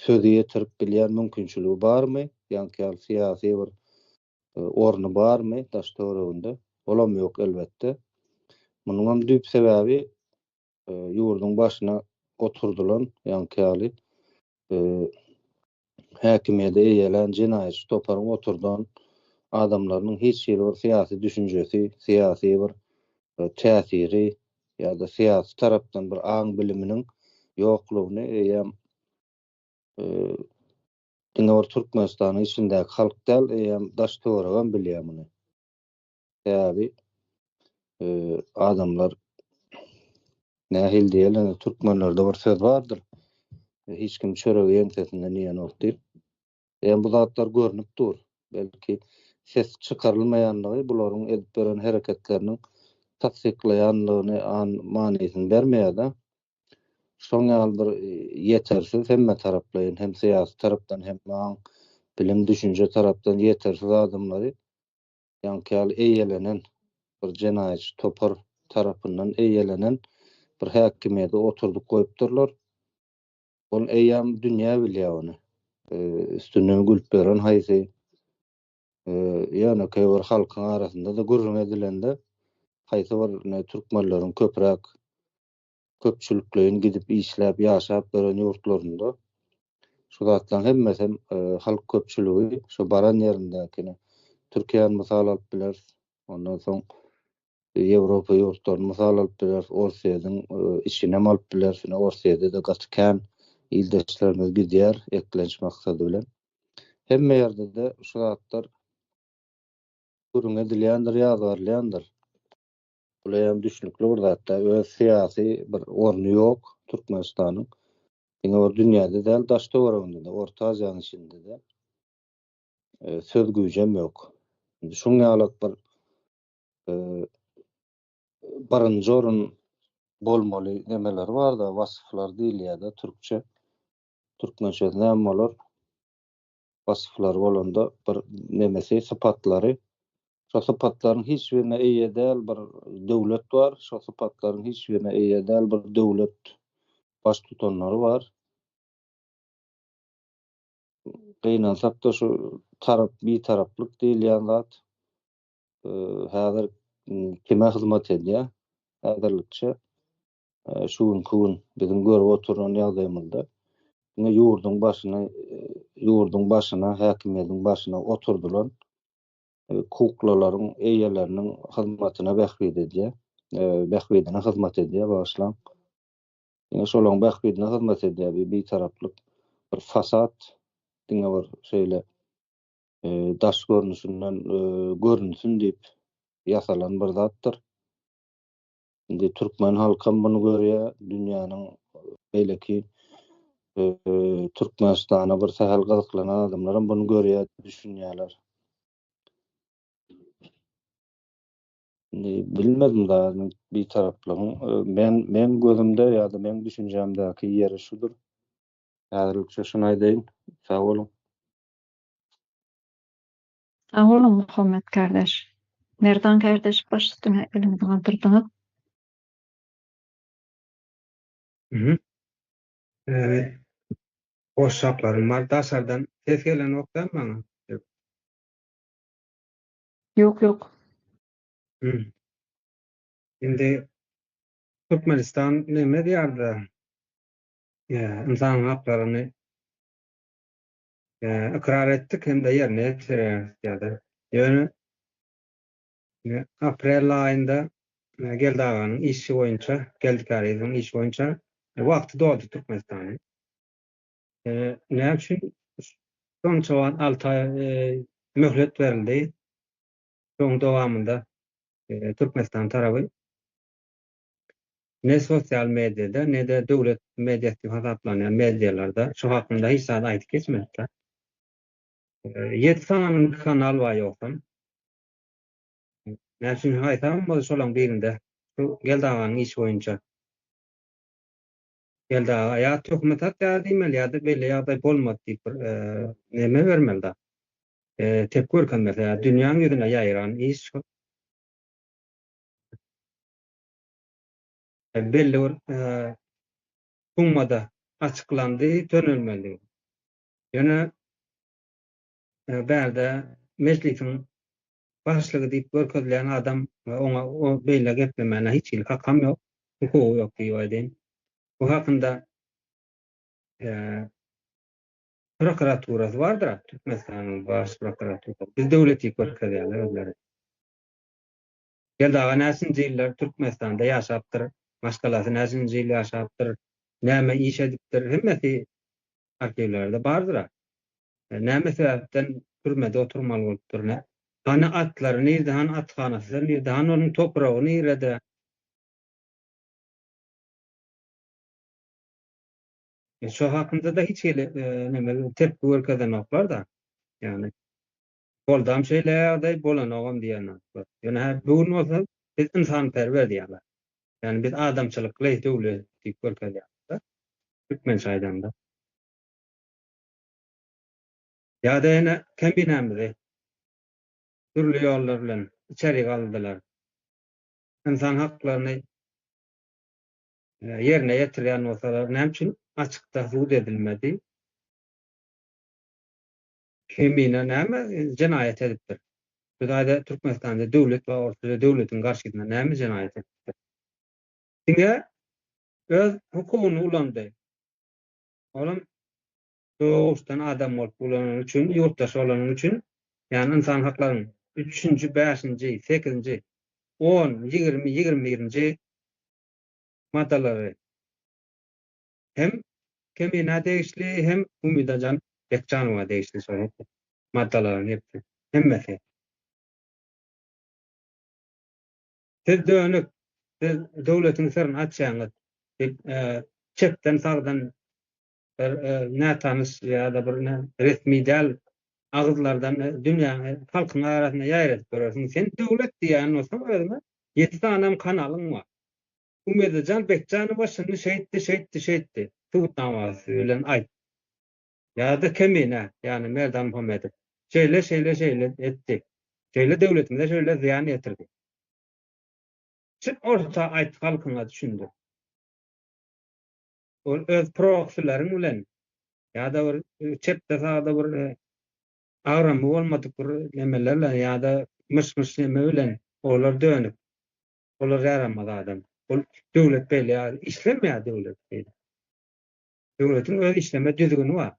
sözi ýetirip bilýän mümkinçiligi barmy? Ýaňky ýaly syýasy bir orny barmy daş-töwereginde? Olam ýok elbetde. Munuňam düýp sebäbi ýurduň başyna oturdylan ýaňky ýaly häkimiýeti eýelän jenaýatçy toparyň oturdan adamlarynyň hiç hili bir syýasy düşünjesi, syýasy bir täsiri ýa-da syýasy tarapdan bir aň-biliminiň ýoklugyny eýýäm diňe bir Türkmenistanyň içindäki halk däl, eýýäm daş-töweregem bilýär muny. Sebäbi adamlar nähili diýeli, türkmenlerde bir söz bardyr. Hiç kim çöregi ýeňsesinden iýenok diýip. Eýýäm bu zatlar görnüp dur. Belki ses çykarylmaýanlygy bularyň edip ýören hereketleriniň tassyklaýanlygyny an manysyny bermeýär-de. Şoň ýaly bir ýetersiz hemme taraplaýyn hem syýasy tarapdan hem aň, bilim, düşünje tarapdan ýetersiz adamlary ýaňky ýaly eýelenen bir jenaýatçy topar tarapyndan eýelenen bir häkimiýede oturdyp goýupdyrlar. Ol eýýäm dünýä bilýär ony. Üstünden gülüp ýören haýsy. Ýönekeý bir halkyň arasynda-da gürrüň edilende haýsy bir türkmenleriň köpräk köpçülikleýin gidip işläp ýaşap ýören ýurtlarynda şu zatlaryň hemmesem halk köpçüligi şu baran ýerindäkini Türkiýäni mysal alyp bileris ondan soň Ýewropa ýurtlaryny mysal alyp bileris Orsýetiň içinem alyp bileris ine Orsýede-de gaty kän ildeşlerimiz gidýär eklenç maksady bilen hemme ýerde-de şu zatlar gürrüň edilýändir ýazgarylýandyr. Bulaýam düşnükli bir zatda öz syýasy bir orny ýok Türkmenistanyň. Diňe bir dünýäde däl, daş töwereginde-de, Orta Aziýanyň içinde-de söz güýjem ýok. Indi şuň ýalak bir birinji orun bolmaly nemeleri bar-da, wasyflar diýilýär-de türkçe. Türkmençesi näme bolar? Wasyflary bolanda bir nemesi, sypatlary. Şo sypatlaryň hiç birine eýe däl bir döwlet bar, şo sypatlaryň hiç birine eýe däl bir döwlet baştutanlary bar. Gynansak-da şu tarap bitaraplyk diýilýän zat häzir kime hyzmat edýär? Häzirlikçe şu günki gün biziň görüp oturan ýagdaýymyzda diňe ýurduň başyna ýurduň başyna häkimiýetiň başyna oturdylan kuklalaryň eýeleriniň hyzmatyna bähbit edýär. Bähbidine hyzmat edýär, bagyşlaň. Diňe şolaryň bähbidine hyzmat edýär bu bitaraplyk bir fasad diňe bir şeýle daş görnüşinden görünsün diýip ýasalan bir zatdyr. Indi türkmen halkam muny görýär, dünýäniň beýleki Türkmenistana bir sähel gyzyklanan adamlaram muny görýär, düşünýärler. Indi bilmedim da bitaraplygyň men meň gözümde ýa-da meň düşünjämdäki ýeri şudur. Häzirlikçe şuny aýdaýyn. Sag boluň. Sag boluň Muhammet kardeş. Merdan kardeş baş üstüne eliňizi galdyrdyňyz. Mhm. Ee, goşjaklarym bar. Daşardan ses gelenok däl maňa. Ýok ýok. Hmm. Indi Türkmenistan neme diýarda? Ynsan haklaryny ykrar etdik hem-de ýerine ýetirýäris diýýärler. Ýöne aprel aýynda Geldi aganyň işi boýunça, Geldi Kärizowyň işi boýunça wagty doldy Türkmenistanyň. Näme üçin şonça wagt alty aý möhlet berildi? Şonuň dowamynda Türkmenistan tarapy. Ne sosial mediada, ne-de döwlet mediasy diýip hasaplanýan medialarda şu hakynda hiç zat aýdyp geçmediler. 7 sany kanal bar ýogsam. Näme üçin haýsam bolsa şolaň birinde şu Geldi aganyň işi boýunça Geldi aga ýa töhmet atýar diýmeli ýa-da beýle ýagdaý bolmady diýip bir neme bermeli da. Tepki görkezmese ýa dünýäň ýüzüne ýaýran iş şu. Belli bir summada açyklandy, tönelmeli. Ýöne bärde mejlisiň başlygy diýip görkezilýän adam oňa o beýle geplemäne hiç hili hakam ýok, hukugy ýok diýip aýdaýyn. Bu hakynda prokuraturasy bardyr Türkmenistanyň baş prokuraturasy. Biz döwlet diýip görkezýärler özleri. Geldi aga näçinji ýyllar Türkmenistanda ýaşapdyr, maşgalasy näçinji ýyl ýaşapdyr, näme iş edipdir, hemmesi arhiwlerde bardyr-a. Näme sebäpden türmede oturmaly bolupdyr, nä? Hany atlary nirde, hany athanasy nirde, hany onuň topragy nirede? Şo hakynda-da hiç hili neme tepki görkezenoklar-da. Ýagny boldam şeýle ýagdaý, bolanogam diýenoklar. Ýöne hä bu gün bolsa biz ynsanperwer diýýärler. Ýagny biz adamçylykly döwlet diýip görkezýärler. Türkmençe aýdanda. Ýa-da ýene kembinämizi dürli ýollar bilen içerik aldylar. Ynsan haklaryny ýerine ýetirýän bolsalar, näme üçin açykda sud edilmedi? Kemine näme jenaýat edipdir? Bu taýda Türkmenistanda döwlet bar, ortada döwletiň garşysyna näme jenaýat edipdir? Diňe öz hukugyny ulandy. Olam doguşdan adam bolup ulanany üçin, ýurtdaş bolany üçin, ýagny ynsan haklaryň üçünji, bäşinji, sekizinji, on, 20, 21-nji maddalary hem Keminä degişli, hem Umydajan Bekjanowa degişli şol maddalaryň hepsi, hemmesi. Siz dönük, siz döwletiň syryny açýaňyz diýip, çepden-sagdan bir nätanyş ýa-da bir resmi däl agyzlardan dünýäň, halkyň arasynda ýaýradyp görersiň. Sen döwlet diýýän bolsaň özüňe ýedi sanam kanalyň bar. Umedejan Bekjanowa şuny şeýtdi, şeýtdi, şeýtdi. Subutnamasy bilen aýt. Ýa-da Kemine, ýagny Merdan Muhammedow şeýle, şeýle, şeýle etdi. Şeýle döwletimize şeýle zyýan ýetirdi. Çyk orta aýt halkyňa düşündir. Ol öz proksileriň bilen ýa-da bir çepde sagda bir agramy bolmadyk bir nemeler bilen ýa-da myş-myş neme bilen olar dönük. Olar ýaramaz adam. Ol döwlet beýle ýa işlemeýär döwlet beýle. Döwletiň öz işleme düzgüni bar.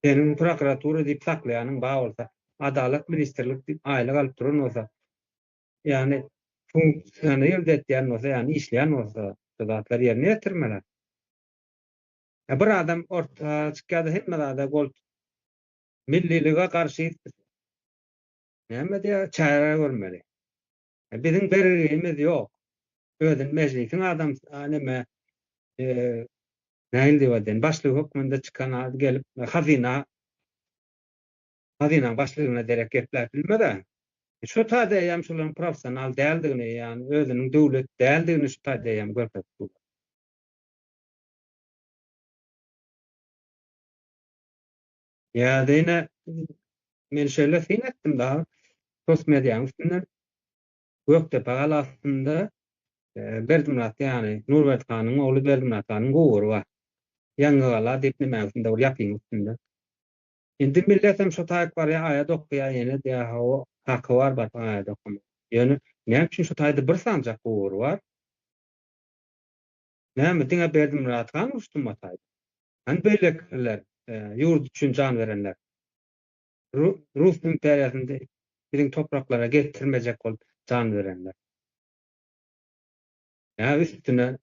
Seniň prokuratura diýip saklaýanyň bar bolsa, Adalat ministrlik diýip aýlyk alyp duran bolsa, ýagny funksiýany ýerde etýän bolsa, ýagny işleýän bolsa, şu zatlary ýerine ýetirmeli. Ýa bir adam orta çykýar-da hemme zada gol millilige garşy näme diýýär, çäre görmeli. Biziň bergimiz ýok. Özüni mejlisiň adam näme nähili diýip aýdaýyn, başlygy hökmünde çykan gelip hazyna hazynaň başlygyna derek gepläp bilmez-ä. Şu taýda eýýäm şolaryň professional däldigini, ýagny özüniň döwlet däldigini şu taýda eýýäm görkezip dur. Ýa-da ýene men şeýle syn etdim dagy sosmediýanyň üstünden Gökdepe galasynda Berdimyrat ýagny Nurberdi hanyň ogly Berdimyrat hanyň gubury bar. Ýaňgygala diýip nemäň üstünde bir ýapyň üstünde. Indi milletem şo taýyk barýar aýat okaýar ýene diýýär hawa haky bar baryp aýat okamaga. Ýöne näme üçin şo taýda bir sanjak gubur bar? Näme diňe Berdimyrat han uruşdymy o taýda? Hany beýlekiler ýurt üçin jan berenler? Rus imperiýasyny biziň topraklara getirmejek bolup jan berenler. Ýa üstüne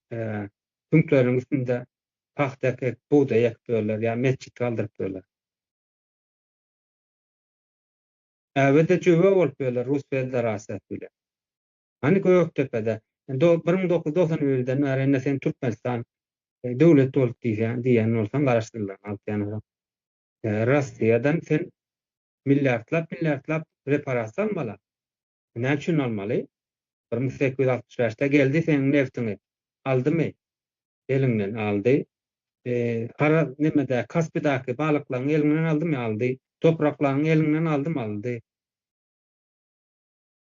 süňkleriniň üstünde pagta ekip, bugdaý ekip ýörler, ýa metjit galdyryp ýörler. Äbe-de jöwe bolup ýörler Rus Federasiýasy bilen. Hany Gökdepede? 1991-den bäri indi sen Türkmenistan döwlet bolup diýseň, diýen bolsaň, garaşsyzlygyny alyp diýen bolsaň, Russiýadan sen milliardlap, milliardlap reparasiýa almaly. Näme üçin almaly? 1865-de geldi seniň neftiňi aldymy? Eliňden aldy. Gara nemede Kaspidaky balyklaryňy eliňden aldymy? Aldy. Topraklaryňy eliňden aldymy? Aldy.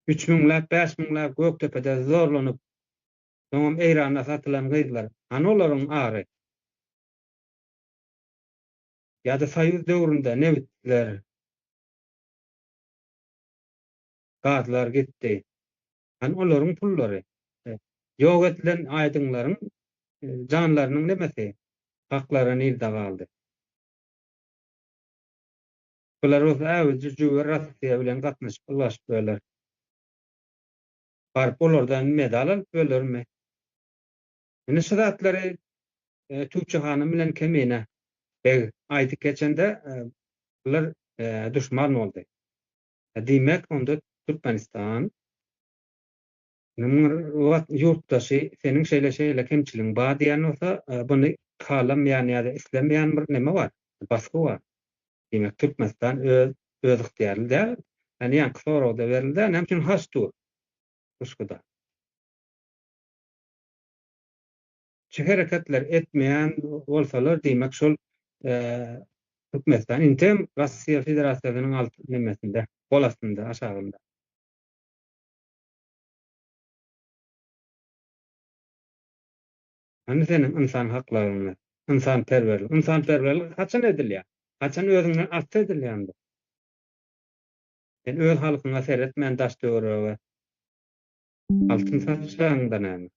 Üç müňläp, bäş müňläp Gökdepede zorlanyp, soňam Eýranda satylan gyzlar, hany olaryň ary? Ýa-da Soýuz döwründe nebitler, gazlar gitdi. Hany olaryň pullary? Ýok edilen aýdyňlaryň janlarynyň nemesi, haklary nirde galdy? Bular bolsa äwiji jüwer Rossiýa bilen gatnaşyp ylaşyp böler. Baryp olardan medal alyp bölermi? Indi şu zatlary Tüwçi hanym bilen Kemine beg aýdyp geçende bular duşman boldy. Diýmek onda Türkmenistan ýurtdaşy seniň şeýle şeýle kemçiligiň bar diýen bolsa buny halamaýan ýa-da islemeýän bir neme bar, basgy bar. Diýmek Türkmenistan öz özygtyýarly däl. Ýani ýaňky soragda berildi, näme üçin haç dur Guşguda? Şu hereketler etmeýän bolsalar diýmek şol Türkmenistan intem Russiýa Federasiýasynyň alt nemesinde, gol astynda, aşagynda. Hany seniň ynsan haklaryňy, ynsanperwerlik? Ynsanperwerlik haçan edilýär? Haçan özüňden artsa edilýändir. Sen öz halkyňa seretmän daş-töwerege altyn saçraňda näme?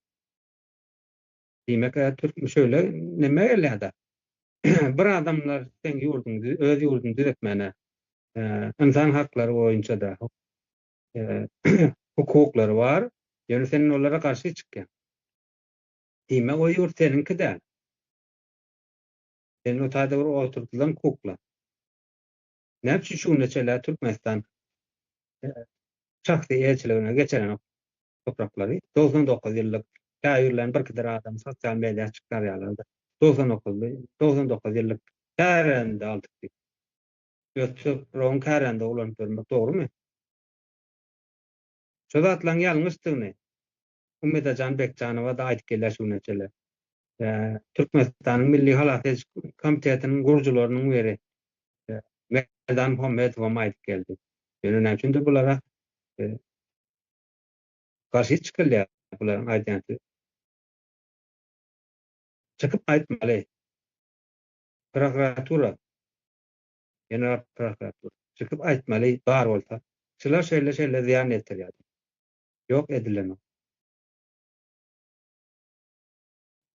Diýmek, türk şöyle neme gelýär-de. Bir adamlar seň ýurduňy, öz ýurduny düzetmäne ynsan haklary boýunça-da hukuklary bar, ýöne sen olara garşy çykýaň. Diýmek, o ýurt seniňki däl. Sen o taýda bir oturdylan kukla. Näme üçin şu güne çenli Türkmenistan şahsy eýeçiligine geçirenok topraklary? 99 ýyllyk käbirlerini birkidir adam sosial media çykarýarlar-da. 99 99 ýyllyk kärende aldyk diýip. Öz topragyň kärende ulanyp bermek dogrumy? Şu zatlaryň ýalňyşdygyny Umydajan Bekjanowa-da aýdyp gelýär şu güne çenli. Türkmenistanyň Milli halas ediş komitetiniň gurujylarynyň biri Merdan Muhammedowam aýdyp geldi. Ýöne näme üçindir bulara garşy çykylýar bularyň aýdýan sözi. Çykyp aýtmaly. Prokuratura, General prokuratura çykyp aýtmaly bar bolsa. Şular şeýle-şeýle zyýan ýetirýär diýip. Ýok edilenok.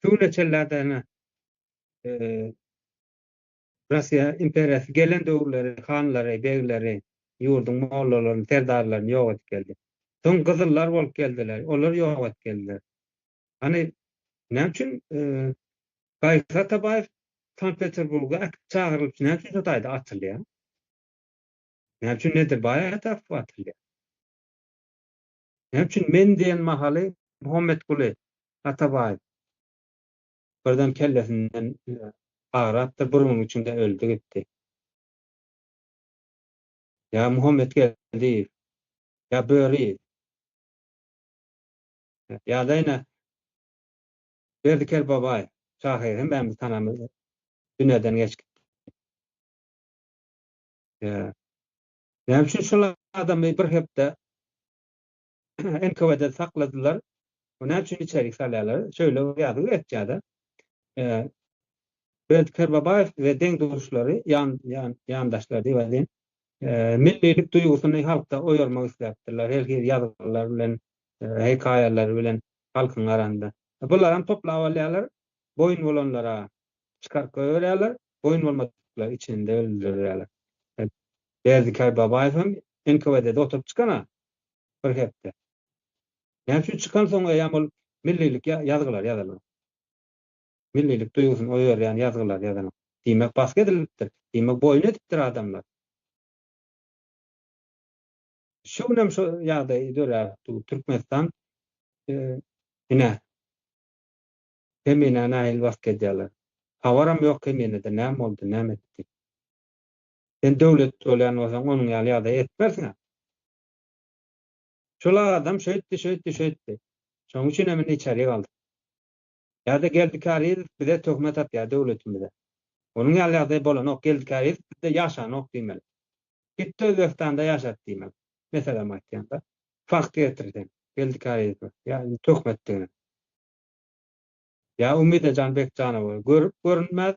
Şu güne çenli-de ine Russiýa imperiýasy gelen döwürleri hanlary, begleri, ýurduň mollalaryny, serdarlaryny ýok edip geldi. Soň gyzyllar bolup geldiler, olar ýok edip geldiler. Hany näme üçin Gaýgy Atabaýew Sankt-Peterburga äkidip çagyrylyp, näme üçin şo taýda atylýar? Näme üçin Nedirbaý Atapow atylýar? Näme üçin men diýen mahaly Muhammetguly Atabaýew birden kellesinden agrapdyr, bir günüň içinde öldi gitdi. Ýa Muhammet Geldiýew, ýa Böriýew, ýa-da ine Berdi Kerbabaýew, şahyr, hemmämiz tanamyz, dünýäden geçip gitdi. Ýa näme üçin şol adamy bir hepde NKWD-de sakladylar? O näme üçin içerik salýarlar? Şöyle bir ýazgy geçýär-de. Berdi Kerbabaýew we deň-duşlary, ýan, ýan, ýandaşlary diýip aýdaýyn, millilik duýgusyny halkda oýarmak isläpdirler. Her hili ýazgylar bilen, hekaýalar bilen halkyň arasynda. Bularam toplap alýarlar, boýun bolanlara çykaryp goýberýärler, boýun bolmadyklar içinde öldürýärler. Berdi Kerbabaýew hem NKWD-de oturyp çykan-a bir hepde. Näme üçin çykansoň eýýäm ol millilik ýazgylar ýazylan. Millilik duýgusyny oýarýan ýazgylar ýazylan. Diýmek basgy edilipdir. Diýmek boýun edipdir adamlar. Şu günem şu ýagdaý döräp dur. Türkmenistan. Ine, Keminä nähili basgy edýärler. Habaram ýok Keminede näme boldy, näme etdi. Sen döwlet bolýan bolsaň onuň ýaly ýagdaý etmersiň-ä. Şol adam şeýtdi, şeýtdi, şeýtdi. Şonuň üçin hem indi içeri galdyk. Ýa-da Geldi Kärizow bize töhmet atýar döwletimize. Onuň ýaly ýagdaý bolanok. Geldi Kärizow bizde ýaşanok diýmeli. Gitdi Özbegistanda ýaşady diýmeli. Meselem aýtýan-da. Fakt getir sen Geldi Kärizowa ýa töhmetdigini. Ýa Umidajan Bekjanowa görüp görünmez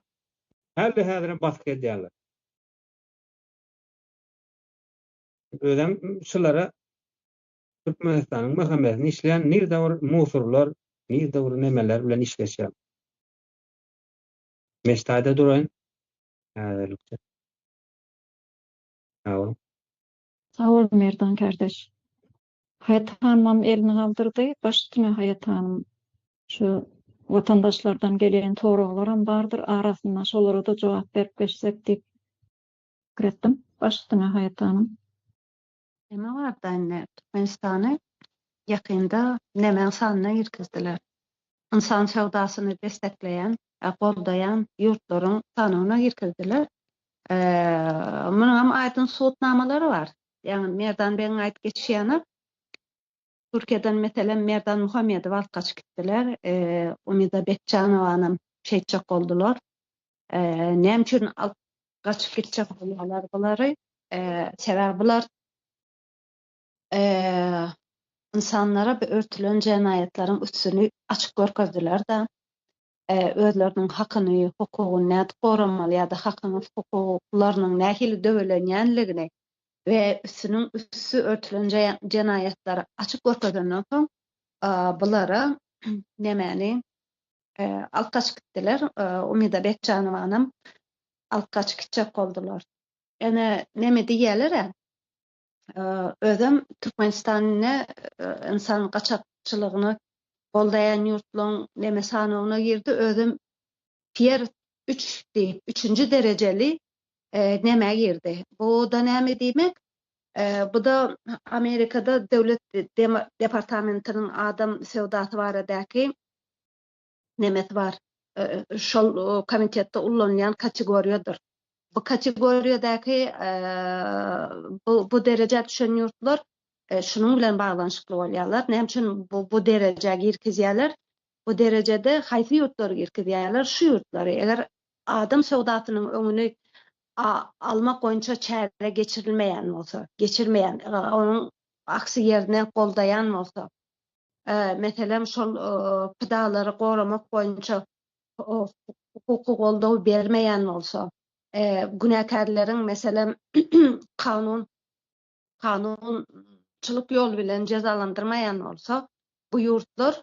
häli-häzirem basgy edýärler. Özem şulara Türkmenistanyň MHM-sini işleýän nirde bir musurlar, nirde bir nemeler bilen işleşýär. Meştaýda duraýyn häzirlikçe. Sag boluň. Sag bol Merdan kardeş. Haýat hanymam elini galdyrdy. Baş üstüne Haýat hanym. Şu watandaşlardan gelen soraglaram bardyr arasynda şolara-da jogap berip geçsek diýip pikir etdim. Baş üstüne Haýat hanym. Neme barda indi Türkmenistany ýakynda nemäň sanyna girkizdiler. Ynsan söwdasyny destekleýän, goldaýan ýurtlaryň sanawyna girkizdiler. Munuňam aýdyň subutnamalary bar. Ýagny Merdan begiň aýdyp geçişi ýaly, Türkiýeden meselem Merdan Muhammedowy alyp gaçyp gitdiler. Umida Bekjanowanam şeýtjek boldular. Näme üçin alyp gaçyp gitjek bolýarlar bulary? Sebäbi bular ynsanlara bu örtülen jenaýatlaryň üstüni açyk görkezdiler-de. Özleriniň hakyny, hukugyny nädip goramaly ýa-da hakyny, hukuklarynyň nähili döwelenýänligini we üstüniň üsti örtülen jenaýatlary açyk görkezenden soň bulara nemäni alyp gaçyp gitdiler. Umida Bekjanowanam alyp gaçyp gitjek boldular. Ene neme diýýäler-ä, özem Türkmenistan ine ynsan gaçakçylygyny goldaýan ýurtlaryň neme sanawyna girdi, özem tier üç diýip, üçünji derejeli nämä girdi. Bu-da näme diýmek? Bu-da Amerikada Döwlet departamentiniň adam söwdasy baradaky nemesi bar. Şol komitetde ullanylýan kategoriýadyr. Bu kategoriýadaky bu bu derejä düşen ýurtlar şunuň bilen baglanyşykly bolýarlar. Näme üçin bu bu derejä girkizýärler? Bu derejede haýsy ýurtlary girkizýärler? Şu ýurtlary. Eger adam söwdasynyň öňüni almak boýunça çäre geçirilmeýän bolsa, geçirmeýän, onuň aksi ýerine goldaýan bolsa, meselem, şol pidalary goramak boýunça hukuky goldaw bermeýän bolsa, günäkärleriň, meselem, kanun kanunçylyk ýoly bilen jezalandyrmaýan bolsa, bu ýurtlar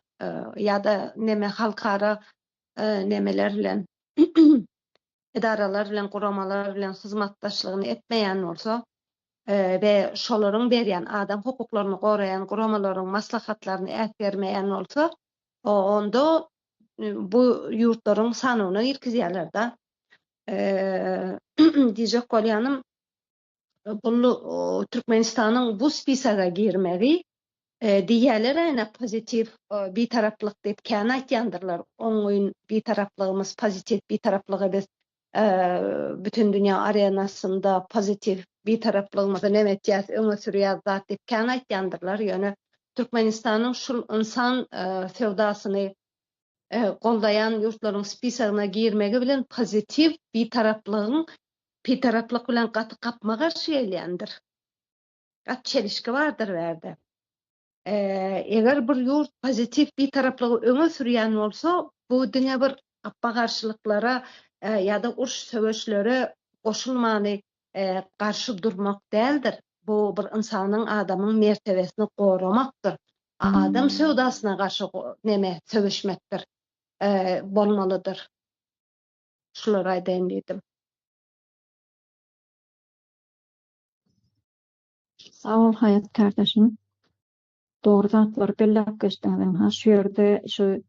ýa-da neme halkara nemeler bilen edaralar bilen, guramalar bilen hyzmatdaşlygyny etmeýän bolsa we şolaryň berýän adam hukuklaryny goraýan guramalaryň maslahatlaryny äsgermeýän bolsa, onda bu ýurtlaryň sanawyna girkizýärler-de. Diýjek bolýanym, bu Türkmenistanyň bu spisoga girmegi diýýärler ene pozitiw bitaraplyk diýip kän aýtýandyrlar. Oňyn bitaraplygymyz pozitiw bitaraplygy biz bütin dünýä arenasynda pozitiw bitaraplygymyzy neme etýäs, öňe sürýäs zat diýip kän aýtýandyrlar. Ýöne Türkmenistanyň şul ynsan söwdasyny goldaýan ýurtlaryň spisogyna girmegi bilen pozitiw bitaraplygyň Bitaraplyk bilen gaty gapma-garşy gelýändir. Gaty çelişki bardyr bärde. Eger bir ýurt pozitiw bitaraplygy öňe sürýän bolsa, bu diňe bir gapma-garşylyklara ýa-da uruş-sögüşlere goşulmany garşy durmak däldir. Bu bir ynsanyň, adamyň mertebesini goramakdyr. Adam söwdasyna garşy neme söweşmekdir, bolmalydyr. Şulary aýdaýyn diýdim. Sag bol Haýat kardeşim. Dogry zatlary belläp geçdiňiz ynha şu ýerde şu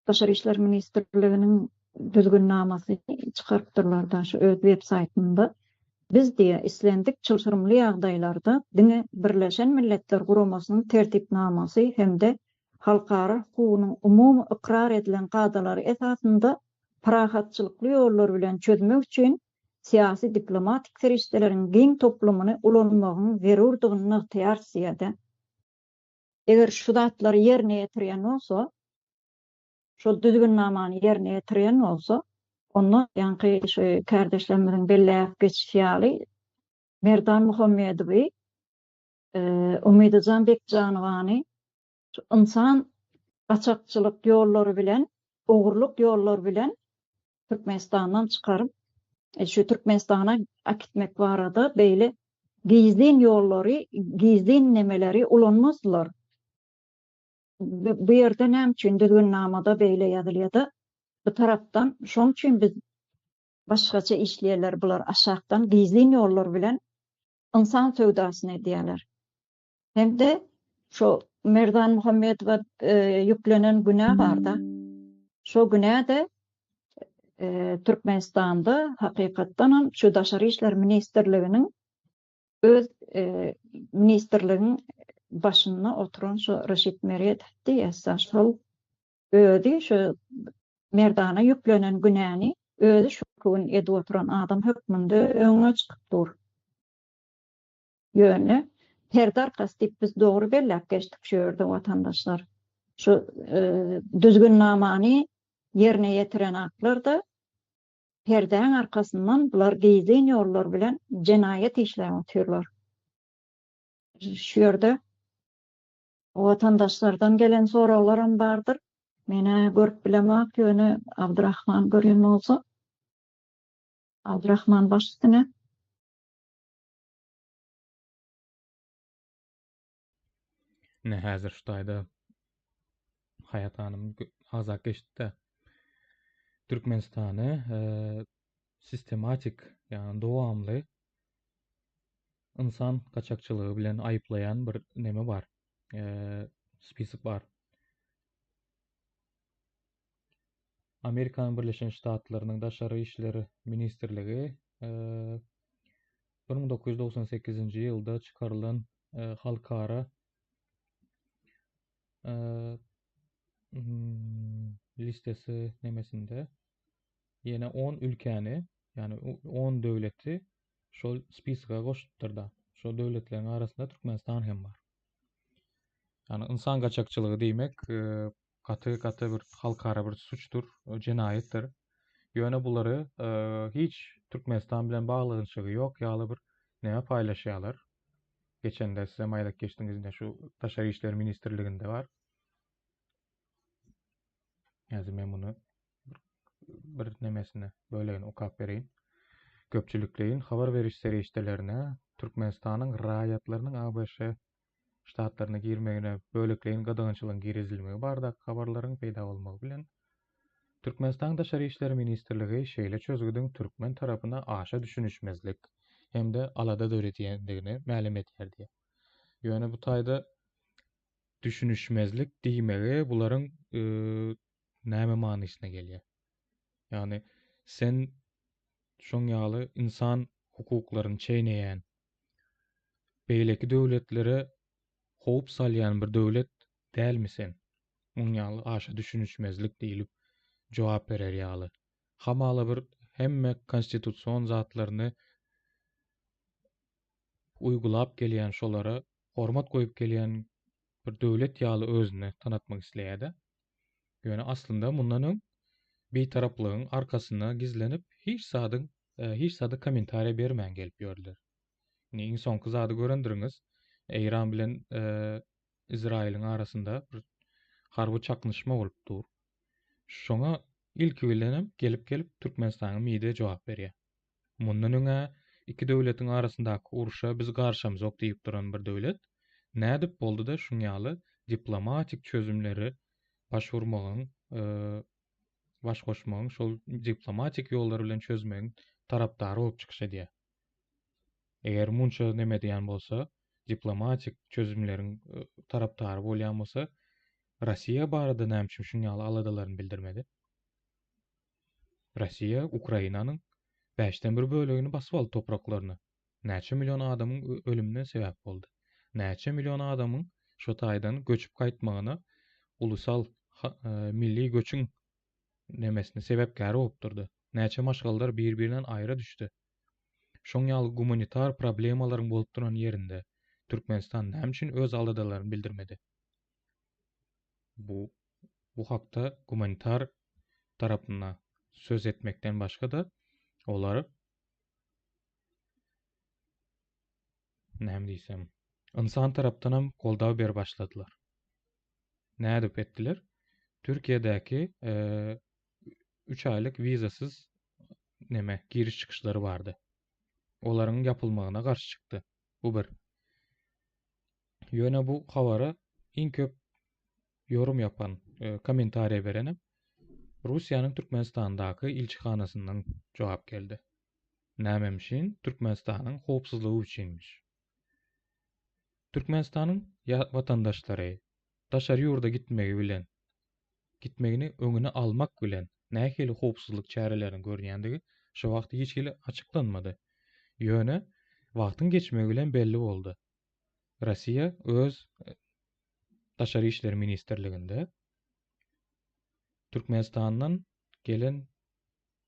Daşary işler ministrliginiň düzgünnamasy çykarypdyrlarda şu öz web saýtynda. Biz diýe islendik çylşyrymly ýagdaýlarda diňe Birleşen Milletler Guramasynyň tertipnamasy hem-de. halkara hukugynyň umumy ykrar edilen kadalary esasynda parahatçylykly ýollar bilen çözmek üçin syýasy-diplomatik serişdeleriň giň toplumyny ulanmagyň zerurdygyny nygtaýarys diýýär-de. Eger şu zatlary ýerine ýetirýän bolsa, şol düzgünnamany ýerine ýetirýän bolsa, onda ýaňky şu kärdeşlerimiziň belläp geçişi ýaly, Merdan Muhammedowy, Umydyjan Bekjanowany şu ynsan gaçakçylyk ýollary bilen, ogurlyk ýollary bilen Türkmenistandan çykaryp, şu Türkmenistana äkitmek barada beýle gizlin ýollary, gizlin nemeleri ulanmazdylar. Bu ýerde näme üçin düzgünnamada beýle ýazylýada? Bu tarapdan şoň üçin biz başgaça işleýärler bular aşakdan gizlin ýollar bilen ynsan söwdasyny edýärler. Hem-de şo Merdan Muhammedowa ýüklenen günä barda. Şo günä-de Türkmenistanda hakykatdanam şu Daşary işler ministrliginiň öz ministrligiň başynda oturan şo Raşid Meredow diýýäs-dä, şol özi şu Merdana ýüklenen günäni özi şu gün edip oturan adam hökmünde öňe çykyp dur. Ýöne perde arkasy diýip biz dogry belläp geçdik şu ýerde watandaşlar. Şu düzgünnamany ýerine ýetiren aklar-da perdäň arkasyndan bular gizlin ýollar bilen jenaýat işläp otyrlar. Şu ýerde watandaşlardan gelen soraglaram bardyr. Men-ä görüp bilemok, ýöne Abdurahman görýän bolsa. Abdurahman baş üstüne. Ine häzir şu taýda Haýat hanym agzap geçdi-de. Türkmenistany e, sistematik, ýagny dowamly ynsan gaçakçylygy bilen aýyplaýan bir neme bar. E, spisok bar. Amerikanyň Birleşen Ştatlarynyň Daşary işler ministrligi e, 1998-nji ýylda çykarylan halkara listesi nemesinde ýene 10 ülkäni, ýagny 10 döwleti şol spisoga goşupdyr-da. Şol döwletleriň arasynda Türkmenistan hem bar. Ýagny ynsan gaçakçylygy diýmek gaty gaty bir halkara bir suçdur, jenaýatdyr. Ýöne bulary hiç Türkmenistan bilen baglanyşygy ýok ýaly bir näme paýlaşýarlar. Geçende sizem aýdyp geçdiňiz ine şu Daşary işler ministrliginde bar. Häzir men muny bir nemesini bölegini okap bereýin. Köpçülikleýin habar beriş serişdelerine Türkmenistanyň raýatlarynyň ABŞ ştatlaryna girmegine bölekleýin gadagançylygyň girizilmegi baradaky habarlaryň peýda bolmagy bilen, Türkmenistanyň Daşary işler ministrligi şeýle çözgüdiň türkmen tarapyna aşa düşünişmezlik hem-de alada döredýändigini mälim edýär diýýär. Ýöne bu taýda düşünişmezlik diýmegi bularyň näme manysyna gelýär? Ýagny sen şoň ýaly ynsan hukuklaryny çeýneýän, beýleki döwletlere howp salýan bir döwlet dälmi sen? Muň ýaly aşa düşünişmezlik diýlip jogap berer ýaly. Hamala bir hemme konstitusion zatlaryny uýgulap gelýän şolara hormat goýup gelýän bir döwlet ýaly özüni tanatmak isleýärde. Ýöne aslynda mundan öň bitaraplygyň arkasyna gizlenip hiç zadyň hiç zada kommentariýa bermän gelip ýördüler. Indi iň soňky zady görendiriňiz. Eýran bilen Izraýylyň arasynda bir harby çaknyşma bolup dur. Şoňa ilki bilenem gelip-gelip Türkmenistanyň MİD-i jogap berýär. Mundan öň-ä iki döwletiň arasyndaky urşa biz garyşamzok diýip duran bir döwlet nädip boldy-da şuň ýaly diplomatik çözümlere baş urmagyň, baş goşmagyň, şol diplomatik ýollar bilen çözmegiň tarapdary bolup çykyş edýär. Eger munça neme diýen bolsa, diplomatik çözümleriň tarapdary bolýan bolsa, Russiýa barada näme üçin şuň ýaly aladalaryny bildirmedi? Russiýa Ukrainanyň bäşden bir bölegini basyp aldy topraklaryny. Näçe million adamyň ölümine sebäp boldy. Näçe million adamyň şo taýdan göçüp gaýtmagyna. Ulusal milli göçüň nemesine sebäpkäri bolup durdy. Näçe maşgalalar bir-birinden aýra düşdi. Şoň ýaly gumanitar problemalaryň bolup duran ýerinde Türkmenistan näme üçin öz aladalaryny bildirmedi? Bu bu hakda gumanitar tarapynda söz etmekden başga-da olar näme diýsem, ynsan tarapdanam goldaw berip başladylar. Nädip etdiler? Türkiýedäki üç aýlyk wizasyz neme giriş çykyşlary bardy. Olaryň ýapylmagyna garşy çykdy. Bu bir. Ýöne bu habara iň köp ýorum ýapan, e, kommentariýa berenem Russiýanyň Türkmenistandaky ilçihanasyndan jogap geldi. Nämemişin? Türkmenistanyň howpsuzlygy üçinmiş. Türkmenistanyň watandaşlary daşary ýurda gitmegi bilen gitmegini öňüni almak bilen nähili howpsuzlyk çärelerini görýändigi şo wagt hiç hili açyklanmady. Ýöne wagtyň geçmegi bilen belli boldy. Russiýa öz Daşary işler ministrliginde Türkmenistandan gelen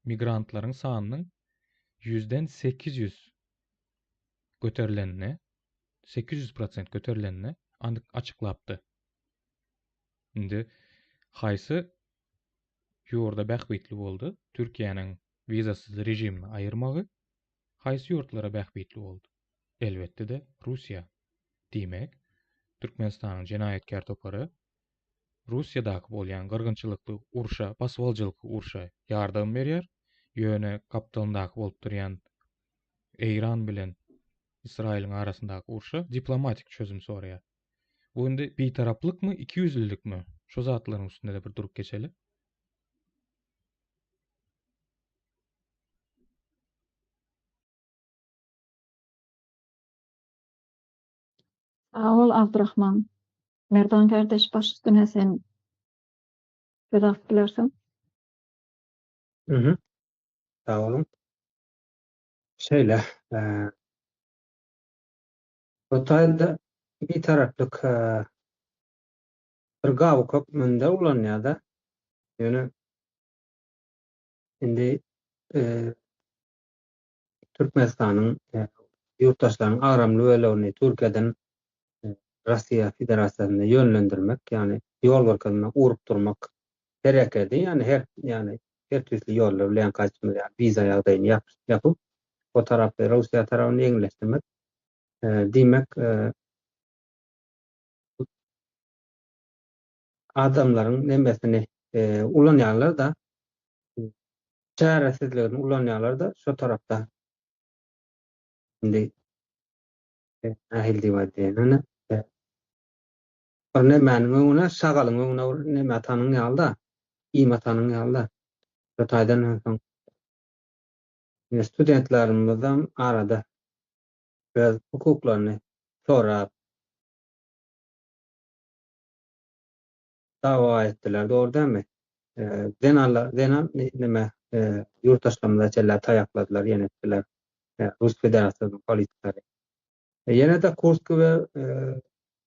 migrantlaryň sanynyň ýüzden 800 göterilenini, 800 prosent göterilenini anyk açyklapdy. Indi haýsy ýurda bähbitli boldy Türkiýäniň wizasyz režimini aýyrmagy? Haýsy ýurtlara bähbitli boldy? Elbetde-de Russiýa. Diýmek, Türkmenistanyň jenaýatkär topary Russiýadaky bolýan gyrgynçylykly urşa, basybalyjylykly urşa ýardam berýär, ýöne gapdalyndaky bolup durýan Eýran bilen Ysraýylyň arasyndaky urşa diplomatik çözüm soraýar. Bu indi bitaraplykmy, ikiýüzlülikmi? Şu zatlaryň üstünde-de bir durup geçeli. Sag bol Abdurahman. Merdan kardeş baş üstüne sen söz alyp bilersiň. Mhm. Sag boluň. Şeýle, bu taýda bitaraplyk bir gabyk hökmünde ulanýar-da. Ýöne indi Türkmenistanyň ýurtdaşlarynyň agramly bölegini Türkiýeden Russiýa Federasiýasyna ýönlendirmek, ýagny ýol görkezmek, ugrukdyrmak herekedi, ýagny her, ýagny her tüýsli ýollar bilen gaýtmaly, ýagny wiza ýagdaýyny ýapyp, o tarapy Russiýa tarapyny ýeňilleşdirmek. Diýmek, adamlaryň nemesini ulanýarlar-da, çäresizligini ulanýarlar-da şo tarapda. Indi nähili diýip aýdaýyn, ine, bir nemäniň öňüne, şagalyň öňüne bir neme atanyň ýaly-da, iým atanyň ýaly-da. Şo taýdan soň ine studentlerimizem arada öz hukuklaryny sorap, dawa etdiler, dogry dälmi? Zenanlar, zenan neme, ýurtdaşlarymyza çenli taýakladylar, ýene etdiler. Rus Federasiýasynyň polisiýalary. Ýene-de Kursk we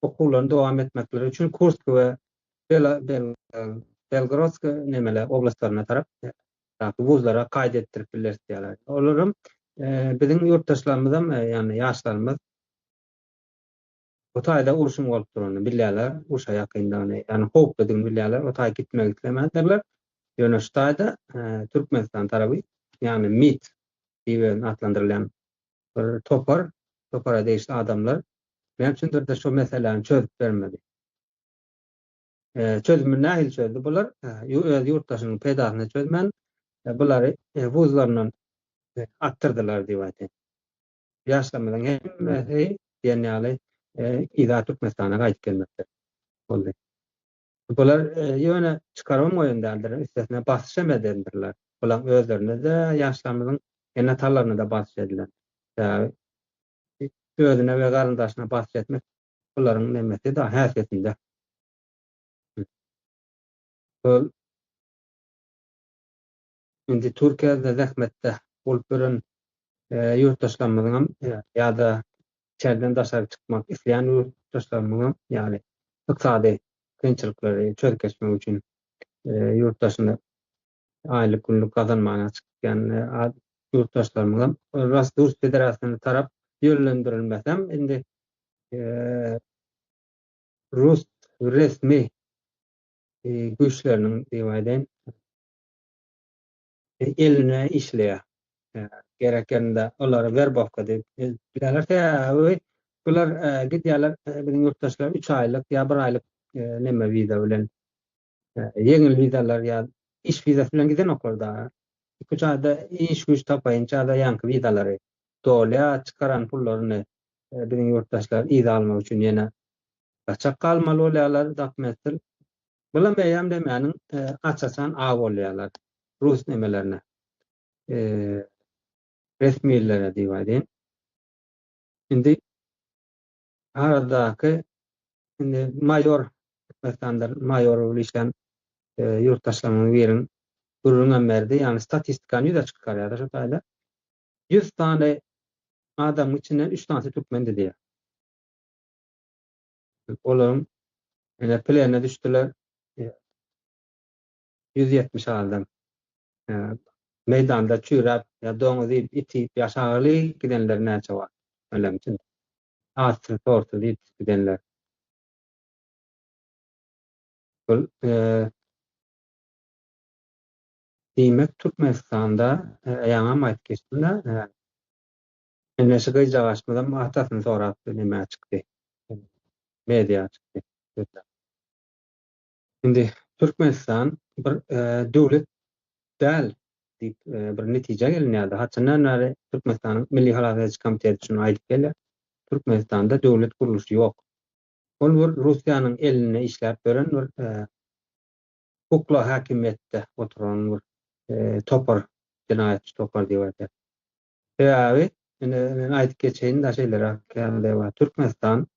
okuwlaryny dowam etmekleri üçin Kursk we Belgorodsk nemele oblastlaryna tarap wuzlara kaýt etdirip bileris diýýärler. Olaram biziň ýurtdaşlarymyzam, ýagny ýaşlarymyz bu taýda urşuň bolup duranyny bilýärler, urşa ýakyndygyny, ýagny howpludygyny bilýärler, o taýa gitmek islemändirler. Ýöne şu taýda Türkmenistan tarapy, ýagny MIT diýip atlandyrylýan bir topar, topara degişli adamlar näme üçindir-de şu meseläni çözüp bermedi. Çözümini nähili çözdü bular? Öz ýurtdaşynyň peýdasyna çözmän, bulary wuzlaryndan atdyrdylar diýip aýdaýyn. Ýaşlarymyzyň hemmesi diýen ýaly yza Türkmenistana gaýdyp gelmekde boldy. Bular ýöne çykarybam goýan däldir, üstesine basyşam edendirler. Bulaň özlerine-de, ýaşlarymyzyň ene-atalaryna-da basyş edilen. Sebäbi özüne we garyndaşyna basyş etmek bularyň nemesi da häsiýetinde. Şol indi Türkiýede zähmetde bolup ýören ýurtdaşlarymyzyňam ýa-da içerden daşary çykmak isleýän ýurtdaşlarymyzyňam ýagny ykdysady. Kynçylyklary çözüp geçmek üçin ýurt daşyna aýlyk günlük gazanmaga çykýan ýurtdaşlarymyzam Rus Federasiýasyna tarap ýönlendirilmesem indi rus resmi güýçleriniň diýip aýdaýyn eline işleýär. Gerek ýerinde olary werbowka diýip bilýärler. Sebäbi bular gidýärler biziň ýurtdaşlar üç aýlyk ýa bir aýlyk neme wiza bilen ýeňil wizalar ýa iş wizasy bilen gidenoklar da. Iki-üç aýda iş güýç tapaýynça-da ýaňky wizalary dolýar, çykaran pullaryny biziň ýurtdaşlar yza almak üçin ýene gaçak galmaly bolýarlar dokumentsiz. Bulam eýýäm nemäniň aç-açan aw bolýarlar rus nemelerine resmilere diýip aýdaýyn. Indi aradaky indi maýor Türkmenistanda maýor bolup işlän ýurtdaşlarymyzyň biriň gürrüňem berdi, ýagny statistikany ýüze çykarýar-da şo taýda. 100 sany adamyň içinden 3 sanysy türkmendi diýýär. Olaryň ine plene düşdüler. 170 adam. Meýdanda çüýräp, ýa doňuz iýip, it iýip, ýa şagal iýip gidenler näçe bar? Ölem üçin. Atsyz, torsuz iýip gidenler. Bul diýmek Türkmenistanda ýaňam aýdyp geçdim-de, ine şu gyzjagaşymyzam atasyny sorap nämä çykdy. Media çykdy. Indi Türkmenistan bir döwlet däl diýip bir netijä gelinýärdi. Haçandan bäri Türkmenistanyň Milli halas ediji komiteti şuny aýdyp gelýär. Türkmenistanda döwlet gurluşy ýok. Ol bir Russiýanyň elinde işläp ýören bir kukla häkimiýetde oturan bir topar, jenaýatçy topar diýip aýdýar. Sebäbi, indi men aýdyp geçeýin-de şeýleräk ýagdaý bar. Türkmenistan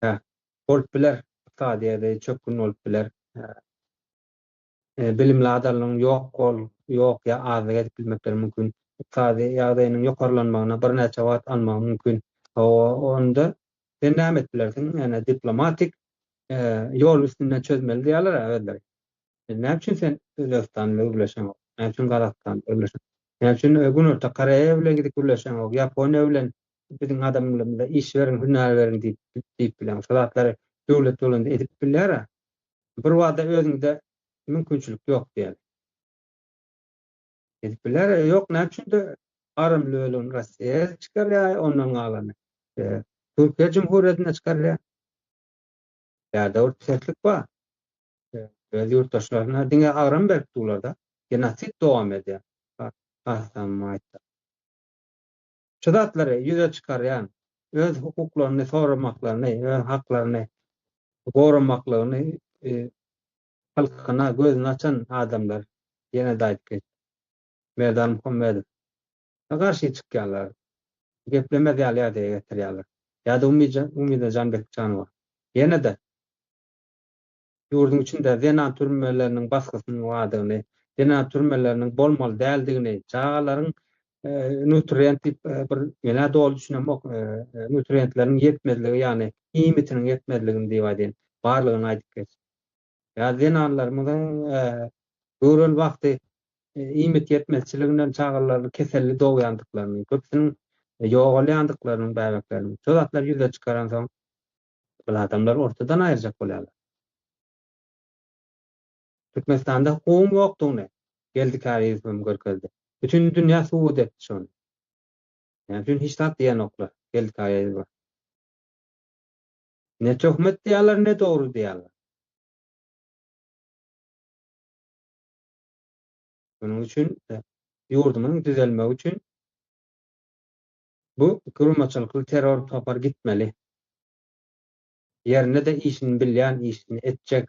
Hä, bolup biler, ykdysady ýagdaýy çökgün bolup biler. Bilimli adamlaryň ýok bol, ýok ýa azlyk edip bilmekleri mümkin. Ykdysady ýagdaýynyň ýokarlanmagyna birnäçe wagt almagy mümkin. Hawa, onda sen näme edip bilersiň? Ýöne diplomatik ýol üstünden çözmeli diýýärler-ä özleri. Näme üçin sen Özbegistan bilen gürleşeňok? Näme üçin Gazagystan bilen gürleşeňok? Näme üçin Günorta Koreýa bilen gidip gürleşeňok? Ýaponiýa bilen biziň adamlarymyza iş beriň, hünär beriň diýip diýip bilen. Şo zatlary döwlet bolanda edip bilýär-ä. Bir wada özüňde mümkinçilik ýok diýeli. Edip bilýär, ýok näme üçin-de aramly bölegini Russiýa çykarýar, ondan galany Türkiýe Cumhuriyetine çykarýar. Bärde bir terslik bar. Öz ýurtdaşlaryna diňe agram berip durlar-da. Genosid dowam edýär. Hasam aýtsak. Şu zatlary ýüze çykarýan, öz hukuklaryny soramaklaryny, öz haklaryny goramaklygyny halkyna gözüni açan adamlar, ýene-de aýdyp geçdim. Merdan Muhammedow. Garşy çykýarlar. Geplemez ýaly ýagdaýa getirýärler. Ýa-da Umyda Janbekjanowa. Ýene-de Ýurduň içinde zenan türmeleriniň basgysynyň bardygyny, zenan türmeleriniň bolmaly däldigini, çagalaryň nutrient diýip bir men-ä doly düşünemok, nutrientleriň ýetmezligi, ýagny iýmitiniň ýetmezligini diýip aýdaýyn, barlygyny aýdyp geç. Ýa zenanlarymyzyň göwreli wagty iýmit ýetmezçiliginden çagalary keselli dogýandyklaryny, köpüsiniň ýogalýandyklarynyň bäbekleriniň, şo zatlary ýüze çykaransoň, Ol adamlary ortadan aýyrjak bolýarlar. Türkmenistanda hukugyň ýokdugyny Geldi Käriýew hem görkezdi. Bütin dünýä subut etdi şony. Näme üçin hiç zat diýenoklar Geldi Käriýewe? Ne töhmet diýýärler, ne dogry diýýärler. Şonuň üçin ýurdumyzyň düzelmegi üçin Bu guramaçylykly terror topar gitmeli. Ýerinde-de işini bilýän işini etjek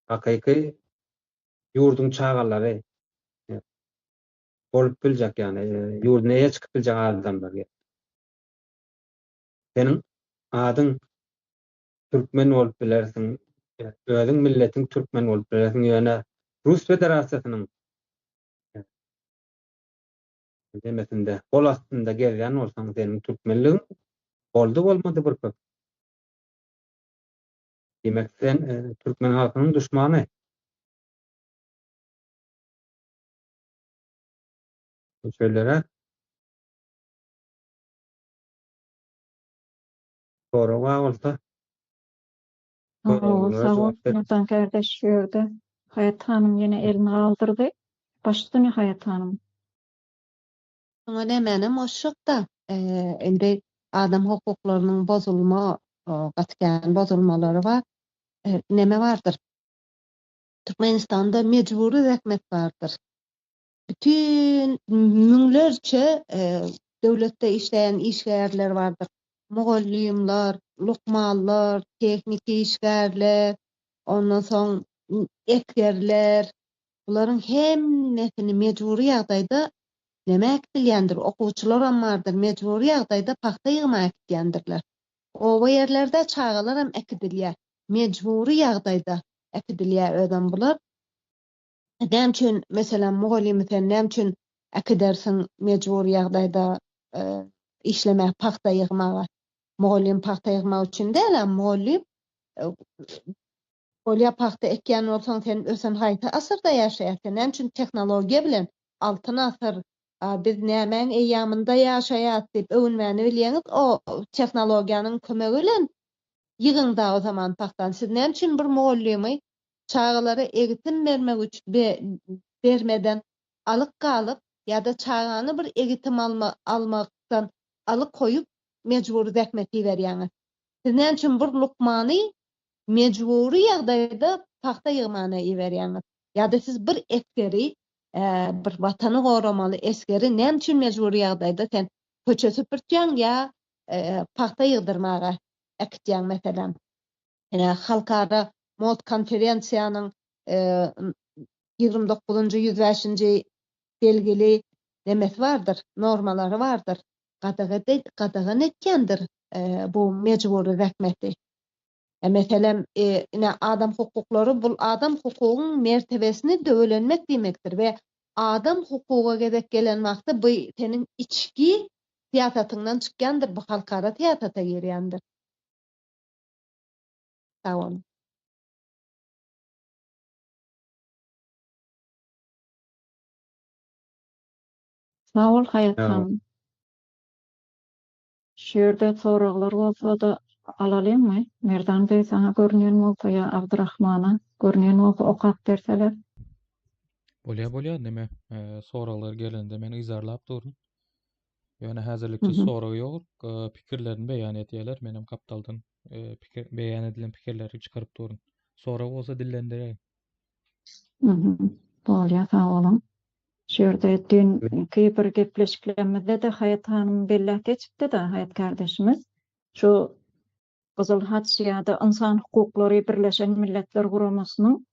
hakyky ýurduň çagalary bolup biljek ýagny ýurduna eýe çykyp biljek adamlar gerek. Seniň adyň türkmen bolup bilersiň, özüň milletiň türkmen bolup bilersiň ýöne Rus Federasiýasynyň Demesinde gol astynda gezýän bolsaň seniň türkmenligiň boldy bolmady bir köp. Diýmek sen türkmen halkynyň duşmany. Bu şeýleräk. Sorag bar bolsa. Sag bol, sag bol Merdan kardeş şu ýerde Haýat hanym ýene elini galdyrdy. Baş üstüne Haýat hanym. Şuňa nämänem goşjakda, indi adam hukuklarynyň bozulma, gaty kän bozulmalary bar. Neme bardyr? Türkmenistanda mejbury zähmet bardyr. Bütin müňlerçe döwletde işleýän işgärler bardyr. Mugallymlar, lukmanlar, tehniki işgärler, ondan soň esgerler. Bularyň hemmesini mejbury ýagdaýda nämä äkidilýändir, okuwçylaram bardyr, mejbury ýagdaýda pagta ýygmaga äkidýändirler. Oba ýerlerde çagalaram äkidilýär. Mejbury ýagdaýda äkidilýär özem bular. Näme üçin, meselem, mugallymy sen näme üçin äkidersiň mejbury ýagdaýda işlemäge, pagta ýygmaga? Mugallym pagta ýygmak üçin däl-ä, mugallym bolýa pagta ekýän bolsaň sen ösen haýsy asyrda ýaşaýaň sen näme üçin tehnologiýa bilen altyn asyr biz nämäň eýýamynda ýaşaýas diýip öwünmäni bilýäňiz o tehnologiýanyň kömegi bilen ýygyňda o zaman pagtany siz näme üçin bir mugallymy çagalara egitim bermek üç bermeden alyk galyp ýa-da çagany bir egitim alma almakdan alyk koýup mejbury zähmet iberýäňiz siz näme üçin bir lukmany mejbury ýagdaýda pagta ýygmana iberýäňiz? Ýa-da siz bir esgeri, bir watany goramaly esgeri näme üçin mejbury ýagdaýda sen köçe süpürtýäň ýa pagta ýygdyrmaga äkitýäň meselem? Ine, halkara mod konferensiýanyň 29-njy, 105-nji belgili nemesi bardyr, normalary bardyr. Gadagan etýändir bu mejbury zähmeti. Meselem, ine, adam hukuklary bul adam hukugyň mertebesini döwelenmek diýmekdir we adam hukuga gezek gelen wagty bu seniň içki syýasatyňdan çykýandyr, bu halkara syýasata girýändir. Sag boluň. Sag bol Haýat hanym. Şu ýerde soraglar bolsa-da alalyňmy? Merdan beg saňa görünýän bolsa ýa Abdyrahmana görünýän bolsa okap berseler. Bolýa bolýa neme soraglar gelende men yzarlap durun. Ýöne häzirlikçe sorag ýok. Pikirlerini beýan edýärler. Menem gapdaldan pikir beýan edilen pikirleri çykaryp durun. Sorag bolsa dillendireýin. Bolýa sag boluň. Şu ýerde düýnki bir gepleşiklerimizde-de Haýat hanym belläp geçipdi-de, Haýat kardeşimiz, şu Gyzyl Haç ýa-da Ynsan hukuklary Birleşen Milletler Guramasynyň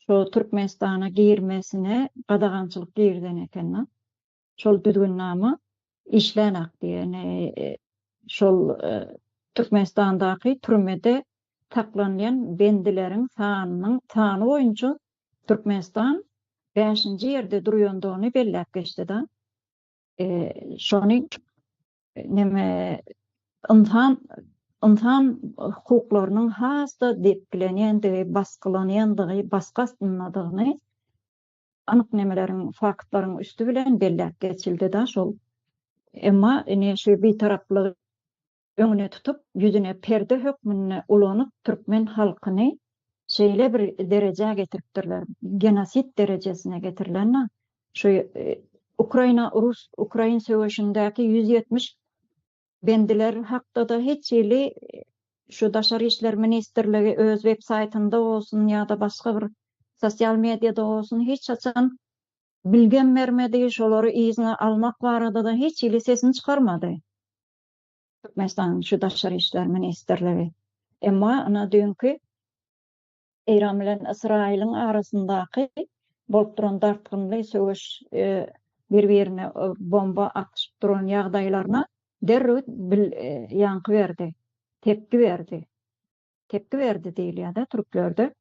şu Türkmenistana girmesine gadagançylyk girizen eken-de. Şol düzgünnama işlänak diýeni şol Türkmenistandaky türmede saklanýan bendileriň sanynyň sany boýunça Türkmenistan bäşinji ýerde durýandygyny belläp geçdi-de. Şony neme ynsan ynsan hukuklarynyň has-da depgilenýändigi, basgylanýandygy, basgy astyndadygyny anyk nemeleriň, faktlaryň üsti bilen belläp geçildi-de şol. Emma ine şu bitaraplygy öňüne tutup, ýüzüne perde hökmünde ulanyp türkmen halkyny şeýle bir derejä getiripdirler, genosid derejesine getirilen şu Ukraina rus ukrain söweşindäki 170 bendiler hakda-da hiç hili şu Daşary işler ministrligi öz web saýtynda bolsun ýa-da başga bir sosial mediada bolsun hiç haçan bilgem bermedi, şolary yzyna almak barada-da hiç hili sesini çykarmady. Türkmenistanyň şu Daşary işler ministrligi. Emma ynha düýnki Eýran bilen Ysraýylyň arasyndaky bolup duran dartgynly söweş bir-birine bomba atyşyp duran ýagdaýlaryna derrew bil ýaňky berdi, tepki berdi. Tepki berdi diýilýär-de türklerde.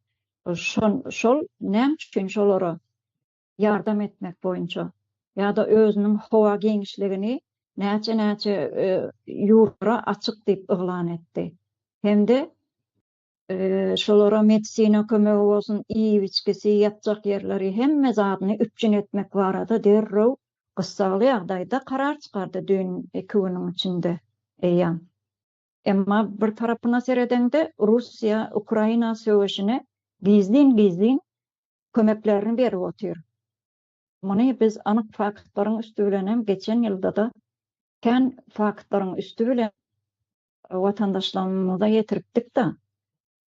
Şol näme üçin şolara ýardam etmek boýunça ýa-da özüniň howa giňişligini näçe-näçe ýurtlara açyk diýip yglan etdi. Hem-de. Şolara medisina kömegi bolsun, iýip-içgisi, ýatjak ýerleri, hemme zadyny üpjün etmek barada derrew gyssagly ýagdaýda karar çykardy düýn iki günüň içinde eýýäm. Emma bir tarapyna seredeňde Russiýa Ukraina söweşine gizlin-gizlin kömeklerini berip otyr. Muny biz anyk faktlaryň üsti bilen hem geçen ýylda-da kän faktlaryň üsti bilen watandaşlarymyza ýetiripdik-de,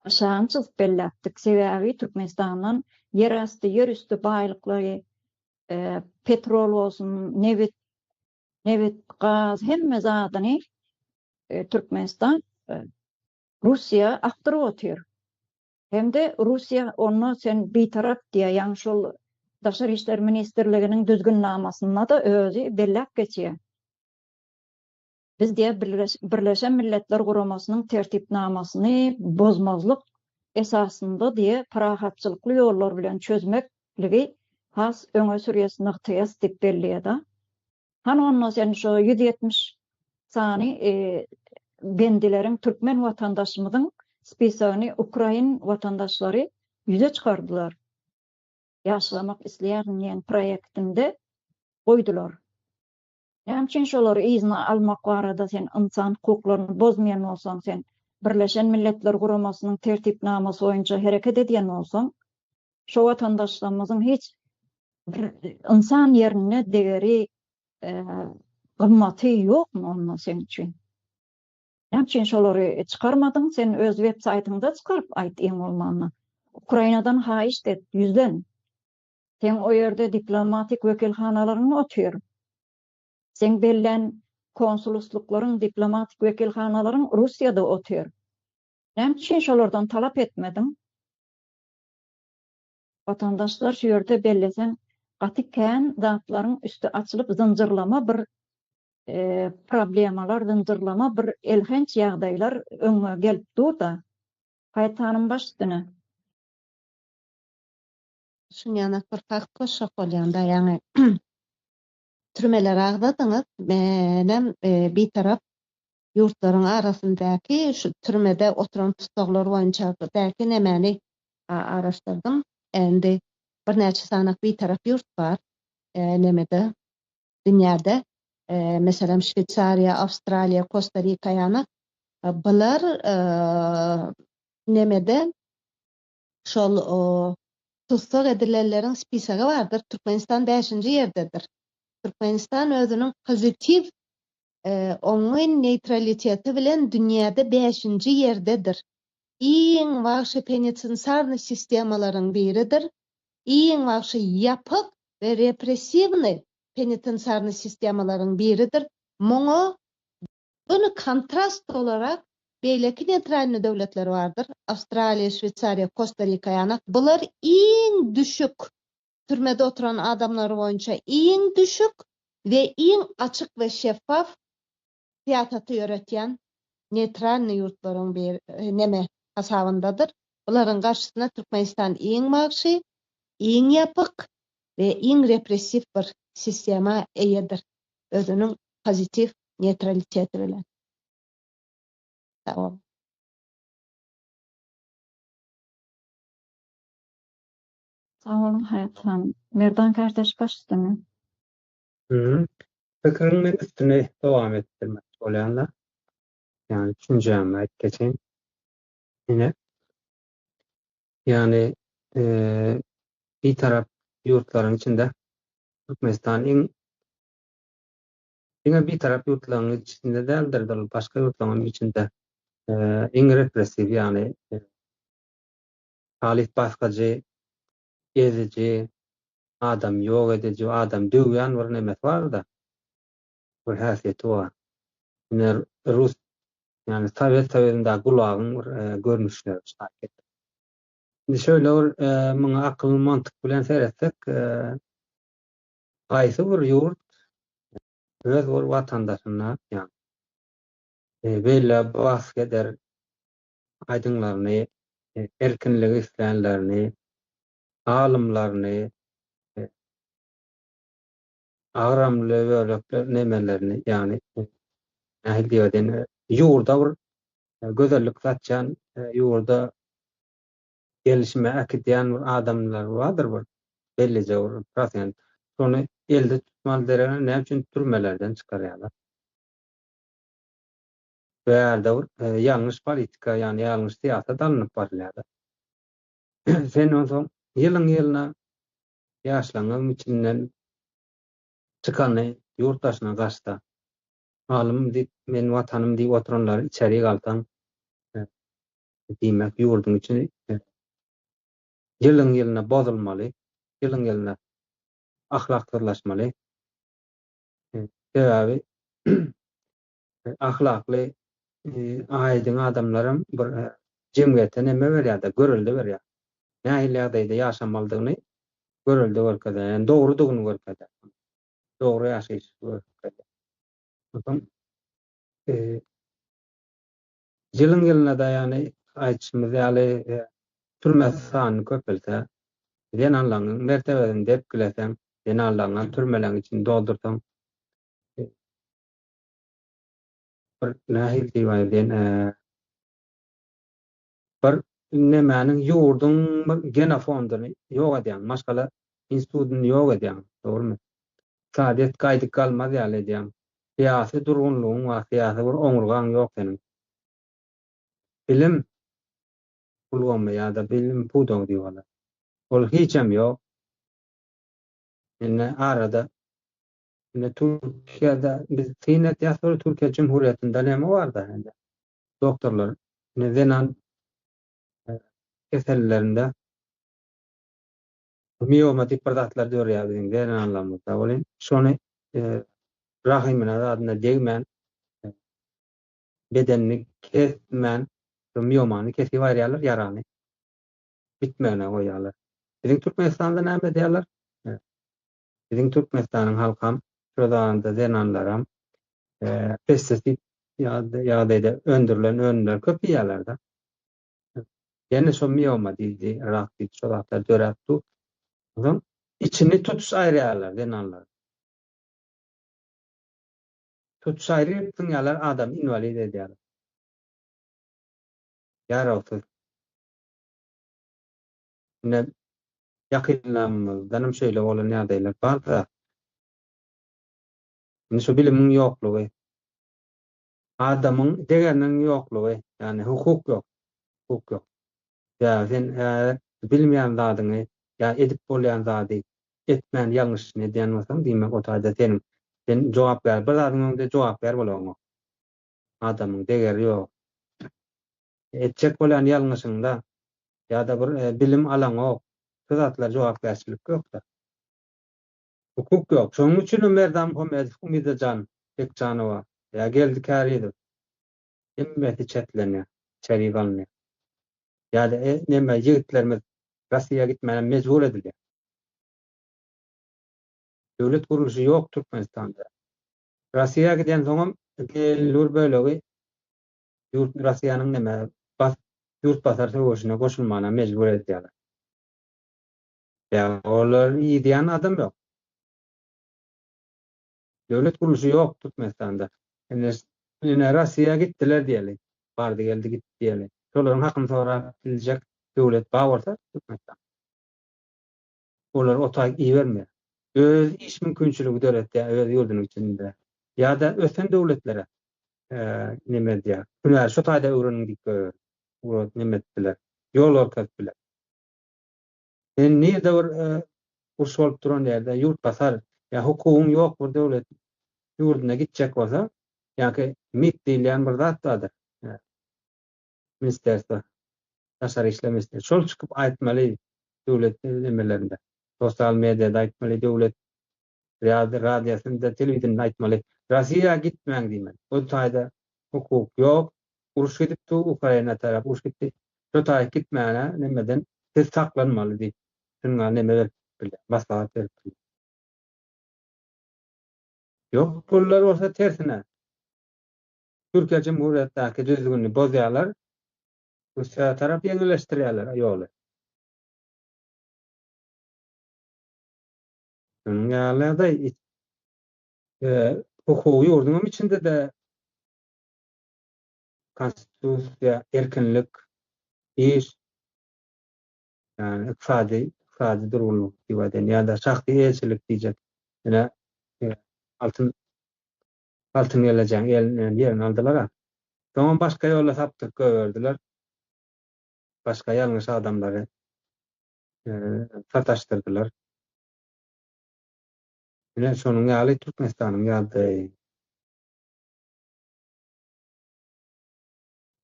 aşagyny çyzyp belläpdik. Sebäbi Türkmenistandan ýerasty, ýerüsti baýlyklary, petrol bolsun, nebit, nebit, gaz hemme zadyny Türkmenistan Russiýa akdyryp otyr. Hem-de Russiýa onda sen bitarap diýýär, ýagny şol Daşary işler ministrliginiň düzgünnamasynda-da özi belläp geçýär. Biz diýýär Birleşen Milletler Guramasynyň tertipnamasyny bozmazlyk esasynda diýýär parahatçylykly ýollar bilen çözmekligi has öňe sürýäs, nygtaýas diýip belleýär-de. Hany onda sen şo 170 sany bendileriň türkmen watandaşymyzyň spisogyny ukrain watandaşlary ýüze çykardylar. Ýaşlamak isleýärin diýen proýektinde goýdular. Näme üçin şolary yzyna almak barada sen ynsan hukuklaryny bozmaýan bolsaň, sen Birleşen Milletler Guramasynyň tertipnamasy boýunça hereket edýän bolsaň, şo watandaşlarymyzyň hiç bir ynsan ýerinde degeri, gymmaty ýokmy onda seň üçin? Näme üçin şolary çykarmadyň? Sen öz web saýtyňda çykaryp aýt iň bolmanda. Ukrainadan haýyşt et, ýüzlen. Seň o ýerde diplomatik wekilhanalaryň otyr. Seň bellän konsulustlyklaryň, diplomatik wekilhanalaryň Russiýada otyr. Näme üçin şolardan talap etmediň? Watandaşlar şu ýerde belleseň gaty kän zatlaryň üsti açylyp zynjyrlama bir problemalar, zynjyrlama bir elhenç ýagdaýlar öňüňe gelip dur-da. Gaýtanym baş üstüne. Şuny bir fakt goşjak bolýan-da, ýaňy türmeleri agzadyňyz. Menem bitarap ýurtlaryň arasyndaky şu türmede oturan tussaglar boýunça däki nemäni araşdyrdym. Indi birnäçe sanak bitarap ýurt bar nemede dünýäde. Meselem, Şweýsariýa, Awstraliýa, Kosta Rika ýaly. Bular nemede Şol tussag edilenleriň spisogy bardyr. Türkmenistan bäşinji ýerdedir. Türkmenistan özüniň pozitiw, oňyn neýtraliteti bilen dünýäde bäşinji ýerdedir. Iň wagşy penitensarnyý sistemalaryň biridir. Iň wagşy ýapyk we repressiwnyý penitensarnyý sistemalaryň biridir. Muňa Göni kontrast olarak beýleki neýtralnyý döwletler bardyr, Awstraliýa, Şweýsariýa, Kosta Rika ýanak. Bular iň düşük, türmede oturan adamlary boýunça iň düşük we iň açyk we şeffaf syýasaty ýöretýän neýtralnyý ýurtlaryň bir neme hasabyndadyr. Bularyň garşysyna Türkmenistan iň wagşy, iň ýapyk we iň repressiw bir sistema eýedir. Özüniň pozitiw neutraliteti bilen. Sag boluň. Sag boluň Haýat hanym. Merdan kardeş baş üstüne. Pikiriň men üstüni dowam etdirmek bolýan-da. Ýagny düşünjämi aýdyp geçeýin. Ine. Ýagny bitarap ýurtlaryň içinde Türkmenistan iň Diňe bitarap ýurtlaryň içinde däldir, ol başga ýurtlaryň hem içinde iň repressiw, ýagny halys basgyjy, eziji, adam ýok ediji, adam döwýän bir nemesi bar-da, bir häsiýeti bar. Ine, rus, ýagny Sowet Soýuzyndaky gulagyň bir görnüşleri şaýat. Indi şeýle bir muňa akyl, mantyk bilen seretsek, Haýsy bir ýurt öz bir watandaşyna ýagny beýle basgy eder aýdyňlaryny, erkinligi islänlerini, alymlaryny, agramly bölekler nemelerini, ýagny nähili diýip aýdaýyn, ýurda bir gözellik saçýan, ýurda. Gelişime äkidýän bir adamlar bardyr bir bellije bir prosent. Şony elde tutmaly deregine näme üçin türmelerden çykarýarlar? Bu ýerde bir ýalňyş politika, ýagny ýalňyş syýasat alnyp barylýar-da. Sen onsoň ýylyň-ýylyna ýaşlaryňam içinden çykany ýurt daşyna gaçsa, alym diýip, men watanym diýip oturanlary içerik alsaň, diýmek ýurduň içi ýylyň-ýylyna bozulmaly, ýylyň-ýylyna ahlaksyzlaşmaly. Sebäbi ahlakly aýdyň adamlaram bir jemgyýete neme berýär-de, görelde berýär. Nähili ýagdaýda ýaşamalydygyny görelde görkezýär, ýagny dogrudygyny görkezýär. Dogry ýaşaýşy görkezýär. Onsoň ýylyň-ýylyna-da ýagny aýdyşymyz ýaly türme sanyny köpelse, zenanlaryň mertebesini depgileseň, zenanlaryňam türmeleň içini doldursaň, bir nähili diýip aýdaýyn, bir nemäniň ýurduň bir genofondyny ýok edýäň, maşgala institutyny ýok edýäň, dogrumy? Ykdysadyýet gaýdyp galmaz ýaly edýäň. Syýasy durgunlygyň bar, syýasy bir oňurgaň ýok seniň. Bilim ulgamy ýa-da bilim pudagy diýip bolar. Ol hiçem ýok. Indi arada Indi Türkiýede biz syn edýäs bir Türkiýe Cumhuriyetinde näme barda indi doktorlar indi zenan kesellerinde mioma diýip bir zatlar dörýär biziň zenanlarymyzda welin şony rahymyna zadyna degmän bedenini kesmän miomany kesip aýyrýarlar ýarany bitmegine goýýarlar. Biziň Türkmenistanda näme edýärler? Biziň Türkmenistanyň halkam, şo zanda zenanlaram pestisid ýagdaýda öndürilen önümleri köp iýýärler-de. Ýene şo mioma diýdi, rak diýdi, şo zatlar döräp dur. Onsoň içini tutuş aýyrýarlar zenanlar. Tutuş aýryp zyňýarlar, adamy inwalid edýärler. Ýarawsyz. Ine, ýakynlarymyzdanam şeýle bolan ýagdaýlar bar-da. Indi şu bilimiň ýoklugy, adamyň degeriniň ýoklugy, ýagny hukuk ýok, hukuk ýok. Ýa sen häzir bilmeýän zadyňy ýa edip bolýan zady etmän ýalňyşyny edýän bolsaň, diýmek o taýda seniň sen jogapkär, bir zadyň öňünde jogapkär bolaňok. Adamyň degeri ýok. Etjek bolýan ýalňyşyňda ýa-da bir bilim alaňok, şu zatlar jogapkärçilik ýok-da. Hukuk ýok. Şonuň üçinem Merdan Muhammedow, Umydajan Bekjanowa ýa Geldi Kärizow hemmesi çetlenýär, içerik alynýar. Ýa-da neme ýigitlerimiz Rossiýa gitmäne mejbur edilýär. Döwlet gurluşy ýok Türkmenistanda. Rossiýa gidensoňam belli bir bölegi ýurt Russiýanyň neme bas ýurt basar söweşine goşulmagyna mejbur edýärler. Ýa olary iýdýän adam ýok. Döwlet gurluşy ýok Türkmenistanda. Indi ine Russiýa gitdiler diýeli. Bardy geldi gitdi diýeli. Şolaryň hakyny sorap biljek döwlet bar bolsa Türkmenistan. Olary otaý ibermeýär. Öz iş mümkinçiligi döretýär öz ýurdunyň içinde. Ýa-da ösen döwletlere neme edýär. Hünäri şo taýda öwreniň diýip goýber. Ugrat neme edip biler. Ýol görkezip biler. Sen nirde bir uruş bolup duran ýerde ýurt basar ýa hukugyň ýok bir döwlet ýurduna gitjek bolsa, ýa-ki MIT diýilýän bir zat bardyr. Ministerstwo. Daşary işler ministrligi. Şol çykyp aýtmaly döwlet nemelerinde. Sosial mediada aýtmaly, döwlet radiosynda, telewideniýede aýtmaly. Russiýa gitmäň diýmeli. O taýda hukuk ýok. Uruş gidip dur, Ukraina tarap uruş gitdi. Şo taýy gitmäne nemeden siz saklanmaly diýip, şuňa neme berip bilýär, maslahat berip bilýär. Ýok, pullar bolsa tersine. Türkiýe Cumhuriyetdäki düzgüni bozýarlar, Russiýa tarap ýeňilleşdirýärler ýoly. Şunuň ýaly ýagdaý hukugy ýurduňam içinde-de konstitusiýa, erkinlik, iş. Ýagny ykdysady, ykdysady durgunlyk diýip aýdaýyn ýa-da şahsy eýeçilik diýjek. Ine, altyn altyn gelejäň elinden ýerini aldylar-a. Soňam başga ýola sapdyryp goýberdiler. Başga ýalňyş adamlary sataşdyrdylar. Ine, şonuň ýaly Türkmenistanyň ýagdaýy.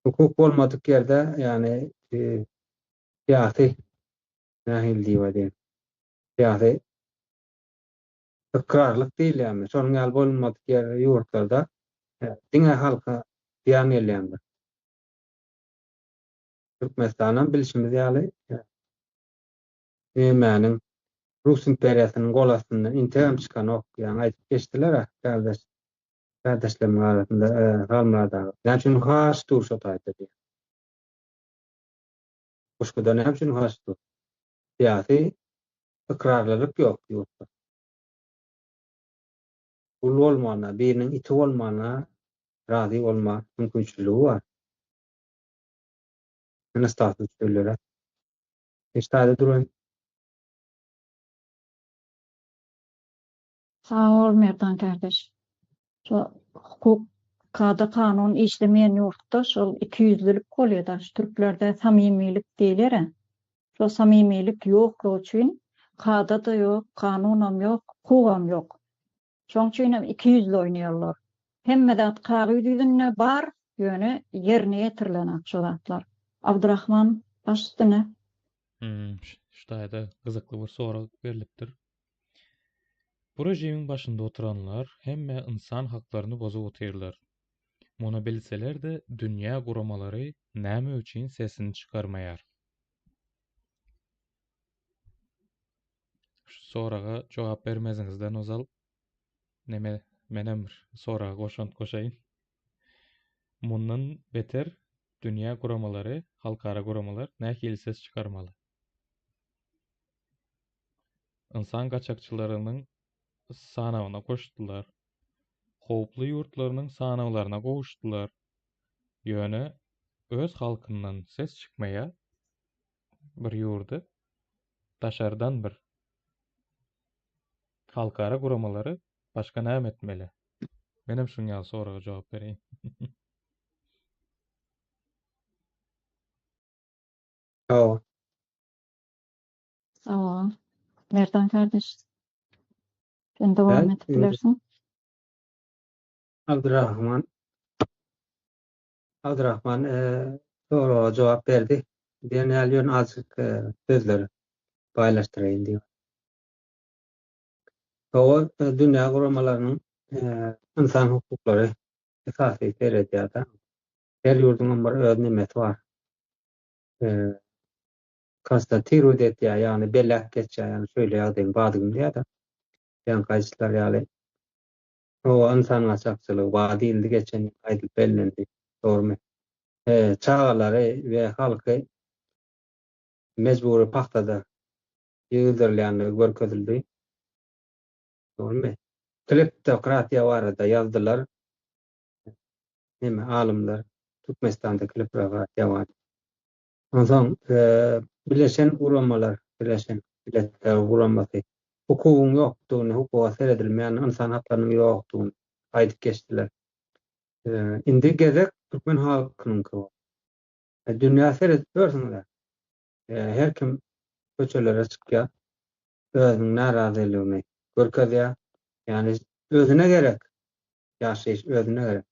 Hukuk bolmadyk ýerde, ýagny syýasy, nähili diýip aýdaýyn, syýasy ykrarlyk diýilýärmi, şonuň ýaly bolmadyk ýer ýurtlarda diňe halka zyýan gelýändir. Türkmenistanam bilşimiz ýaly nämäniň Rus imperiýasynyň gol astyndan integem çykanok, ýaňy aýdyp geçdiler-ä kärdeş kärdeşlerimiň arasynda Halmyrat aga. Näme üçin haş dur şo taýda diýýär. Goşguda näme üçin haş dur? Syýasy ykrarlylyk ýok ýurtda. Gul bolmana, biriniň iti bolmana razy bolma mümkinçiligi bar. Ine status şeýleräk. Hiç taýda duran. Sag bol Merdan kardeş. Şo hukuk kada kanun işlemeýän ýurtda şol ikiýüzlülik bolýada şu türklerde samimilik diýilere. Şo samimilik ýoklugy üçin kada-da ýok, kanunam ýok, hukugam ýok. Şoň üçinem ikiýüzli oýnaýarlar. Hemme zat kagyz ýüzünde bar, ýöne ýerine ýetirilenak şo zatlar. Abdurahman baş üstüne. Hmm, şu taýda gyzykly bir sorag berlipdir. Bu režimiň başynda oturanlar hemme ynsan haklaryny bozup otyrlar. Muny bilseler-de dünýä guramalary näme üçin sesini çykarmaýar? Şu soraga jogap bermeziňizden ozal neme menem bir soraga goşant goşaýyn. Mundan beter dünýä guramalary, halkara guramalar nähili ses çykarmaly? Ynsan gaçakçylarynyň sanawyna goşdular. Howply ýurtlarynyň sanawlaryna goşdular. Ýöne öz halkyndan ses çykmaýar bir ýurdy daşardan bir halkara guramalary başga näme etmeli? Menem şuň ýaly soraga jogap bereýin. Hawa. Sag bol. Merdan kardeş. Sen dowam edip bilersiň. Abdurrahman Abdurrahman soraga jogap berdi. Diýen ýaly ýöne azajyk sözleri baýlaşdyraýyn diýip. Hawa, dünýä guramalarynyň ynsan hukuklary esasy seredýär-de. Her ýurduňam bir öz nemesi bar. Konstatirowat etýär, ýagny belläp geçýär, ýagny şeýle ýagdaýyň bardygyny diýýär-de. Ýaňky aýdyşlary ýaly, hawa, ynsan gaçakçylygy bar diýildi geçen ýyl aýdylyp bellendi. Dogrumy? Çagalary we halky mejbury pagtada ýygdyrylýandygy görkezildi. Dogrumy? Kleptokratiýa barada ýazdylar. Neme, alymlar Türkmenistanda kleptokratiýa bar. Onsoň Birleşen Guramalar, Birleşen Milletler Guramasy hukugyň ýokdugyny, hukuga seredilmeýändigini, ynsan haklarynyň ýokdugyny aýdyp geçdiler. Indi gezek türkmen halkynyňky boldy. Dünýä seredip görsüňiz-ä. Her kim köçelere çykýar, özüniň närazylygyny görkezýär. Ýagny özüne gerek ýaşaýyş özüne gerek.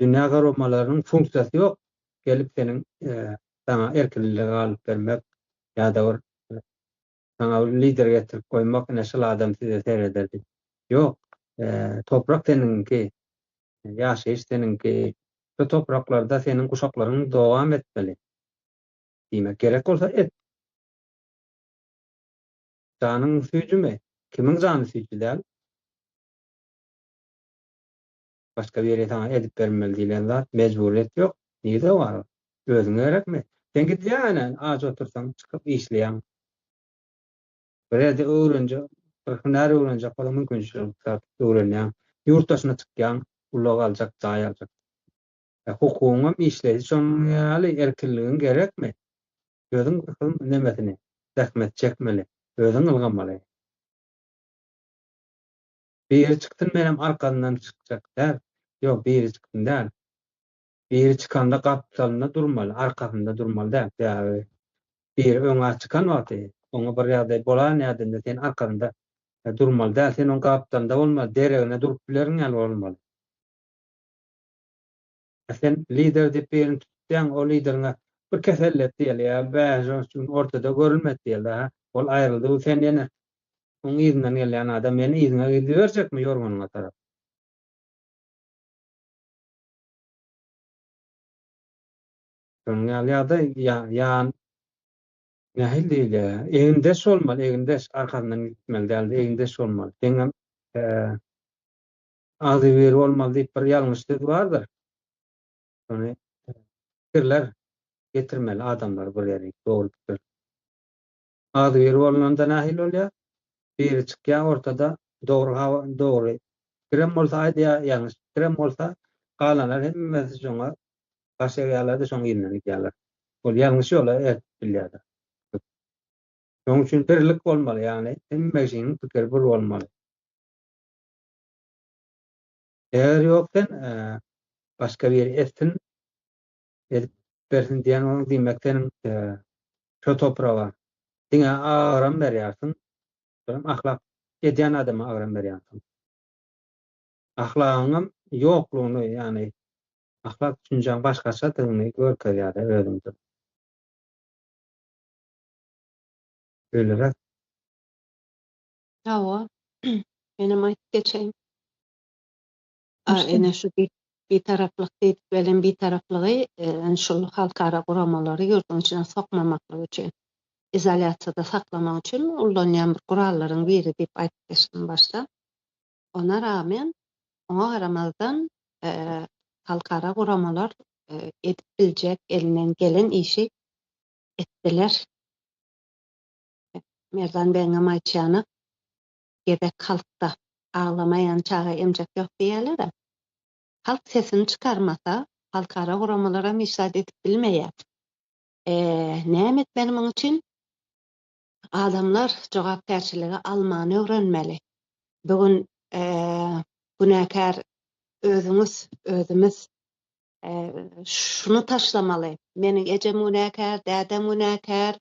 Dünýä guramalarynyň funksiýasy ýok, gelip seniň saňa erkinligi alyp bermek ýa-da bir saňa bir lider getirip goýmak, ine şul adam size sereder diýip. Ýok, toprak seniňki, ýaşaýyş seniňki, şu topraklarda seniň guşaklaryň dowam etmeli. Diýmek, gerek bolsa et. Janyň süýjümi? Kimiň jany süýji däl? Başga biri saňa edip bermeli diýlen zat, mejburyýet ýok. Nirde bar ol? Özüňe gerekmi? Sen gidýäň ene, aç otursaň, çykyp işleýäň. Bir ýerde öwrenjek, bir hünär öwrenjek bolsaň mümkinçilik tapyp öwrenýäň. Ýurt daşyna çykýaň, ulag aljak, jaý aljak. E, hukugyňam işleýşi şonuň ýaly, erkinligiň gerekmi? Özüň nemesini, zähmet çekmeli, özüň ylgamaly. Biri çyksyn menem arkasyndan çykjak däl. Ýok, biri çyksyn däl. Biri çykanda gapdalynda durmaly, arkasynda durmaly däl. Sebäbi biri öňe çykan wagty, oňa bir ýagdaý bolan ýagdaýynda sen arkasynda durmaly däl. Sen oň gapdalynda bolmaly, deregine durup bileriň ýaly bolmaly. Sen lider diýip birini tutýaň, o lideriňe bir keselledi diýeli ýa bäş-on gün ortada görülmedi diýeli, ha, ol aýryldy, sen ýene oň yzyndan gelýän adam ýene yzyňa gidiberjekmi ýorganyňa tarap? Şonuň ýaly ýagdaý ýan nähili diýilýär? Egindeş bolmaly, egindeş arkasyndan gitmeli däl, egindeş bolmaly. Seňem Agzybir bolmaly diýip bir ýalňyş söz bardyr. Şony pikirler getirmeli adamlar bir ýerik dogry pikir. Agzybir bolnanda nähili bolýar? Biri çykýar ortada dogry dogry pikirem bolsa aýdýar, ýalňyş pikirem bolsa galanlar hemmesi şoňa baş egýärler-de şoň yzyndan gidýärler. Ol ýalňyş ýola eltip bilýär-de. Şonuň üçin birlik bolmaly, ýagny hemme kişiniň pikiri bir bolmaly. Eger ýok sen başga biri etsin, edip bersin diýen bolsaň, diýmek seniň şo topraga diňe agram berýärsiň, şolam ahlak edýän adama agram berýärsiň. Ahlagyňam ýoklugyny, ýagny ahlak düşünjäň başgaçadygyny görkezýär-de özüňde. Şeýleräk. Hawa, menem aýdyp geçeýin. Ine şu bitaraplyk diýdik welin bitaraplygy şul halkara guramalary ýurduň içine sokmamaklyk üçin, izolýasiýada saklamak üçin ullanýan bir gurallaryň biri diýip aýdyp geçdim başda. Ona rağmen, oňa garamazdan halkara guramalar edip biljek elinden gelen işi etdiler. Merdan begiňem aýtýany, gezek halkda, aglamaýan çaga emjek ýok diýýäler-ä. Halk sesini çykarmasa, halkara guramalaram hiç zat edip bilmeýär. Näme etmeli muň üçin? Adamlar jogapkärçiligi almany öwrenmeli. Bu gün günäkär özüňiz, özümiz. Şuny taşlamaly. Meniň ejem günäkär, dädem günäkär,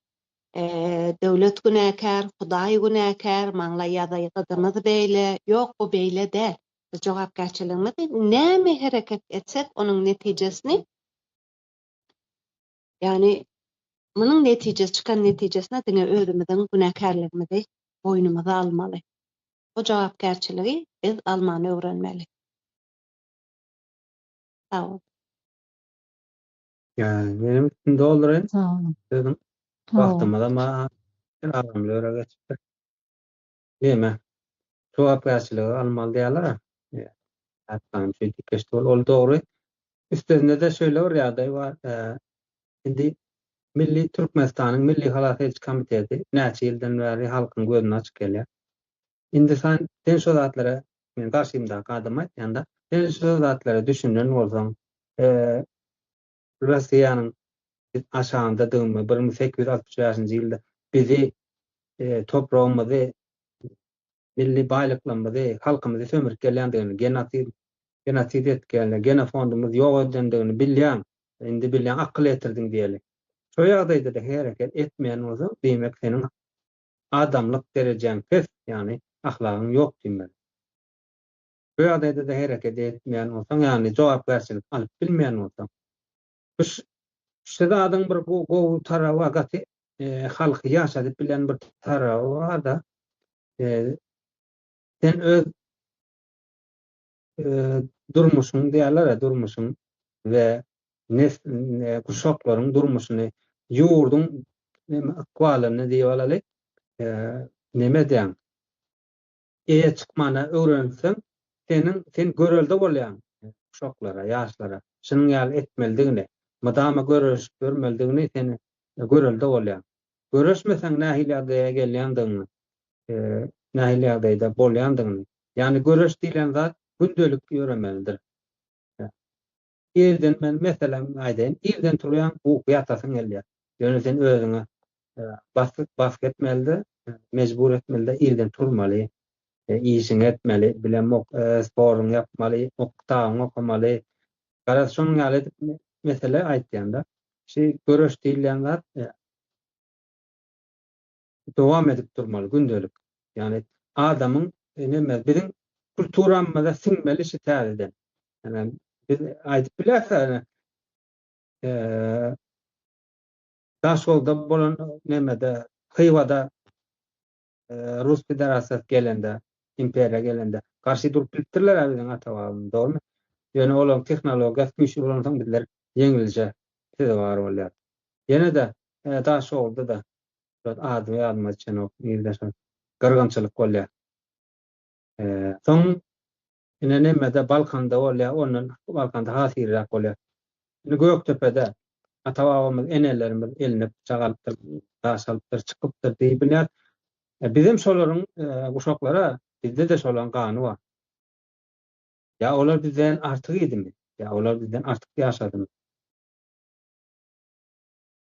döwlet günäkär, Hudaý günäkär, maňlaý ýazaýgydymyz beýle. Ýok, bu beýle däl. Biz jogapkärçiligimizi näme hereket etsek, onuň netijesini, ýagny munuň netijesi, çykan netijesine diňe özümiziň günäkärligimizi boýnumyza almaly. Bu jogapkärçiligi biz almany öwrenmeli. Sag bol. Ýa, menem üstüni dolduraýyn. Sag boluň. Sözüň wagtymyzam agramly ýöre geçipdir. Neme, jogapkärçiligi almaly diýýärler-ä. Ätmän şeýdip geçdi ol. Ol dogry. Üstesinde-de şeýle bir ýagdaý bar. Indi Milli Türkmenistanyň Milli halas ediş komiteti näçe ýyldan bäri halkyň gözüni açyp gelýär. Indi sen sen şo zatlara men garşymdaky adama aýtýanda, sen şo zatlara düşünen bolsaň, Russiýanyň biz aşagyndadygymy, 1865-nji ýylda bizi, topragymyzy, milli baýlyklarymyzy, halkymyzy sömürip gelýändigini, genosid, genosid edip gelýän, genofondumyzy ýok edendigini bilýäň, indi bilýäň, akyl ýetirdiň diýeli. Şo ýagdaýda-da hereket etmeýän bolsaň, diýmek seniň adamlyk derejäň pes, ýagny ahlagyň ýok diýmeli. Bu ýagdaýda-da hereket etmeýän bolsaň, ýagny jogapkärçilik alyp bilmeýän bolsaň. Bu şu zadyň bir gowy taraby bar, gaty halky ýaşadyp bilýän bir taraby bar-da, sen öz durmuşyň diýýärler-ä, durmuşyň we guşaklaryň durmuşyny, ýurduň ykbalyny diýip alaly, neme edýäň? Eýe çykmana öwrenseň, seniň, sen görelde bolýaň uşaklara, ýaşlara. Şunuň ýaly etmelidigini, mydama göreşip ýörmelidigini sen görelde bolýaň. Göreşmeseň nähili ýagdaýa gelýändigiňi, nähili ýagdaýda bolýandygyny, ýagny göreş diýlen zat gündelik ýöremelidir. Irden men meselem aýdaýyn, irden turýaň, uky ýatasyň gelýär. Ýöne sen özüňe basgy basgy etmeli-de, mejbur etmeli-de irden turmaly, işiňi etmeli, bilemok, sporuňy ýapmaly, kitabyňy okamaly. Garaz, şonuň ýaly edip mesele aýtýan-da. Şi göreş diýilýän zat dowam edip durmaly gündelik. Ýagny adamyň neme biziň kulturamyza siňmeli şi täzeden. Ýagny biz aýdyp bilýäs Daşoguzda bolan nemede Hywada Rus Federasiýasy gelende, imperiýa gelende garşy durup bilipdirler-ä biziň ata-babamyz, dogrumy? Ýöne olaryň tehnologiýasy güýçli bolansoň bizler ýeňilişe sezewar bolýarys. Ýene-de Daşoguzda-da ady ýadyma düşenok, nirde şol gyrgynçylyk bolýar. Soň ine nemede Balkanda bolýar, ondan Balkanda has irräk bolýar. Indi Gökdepede ata-babamyz, enelerimiz eline pyçak alypdyr, daş alypdyr, çykypdyr diýip bilýäris. Bizem şolaryň guşaklary, bizde-de şolaryň gany bar. Ýa olar bizden artyk idimi? Ýa olar bizden artyk ýaşadymy?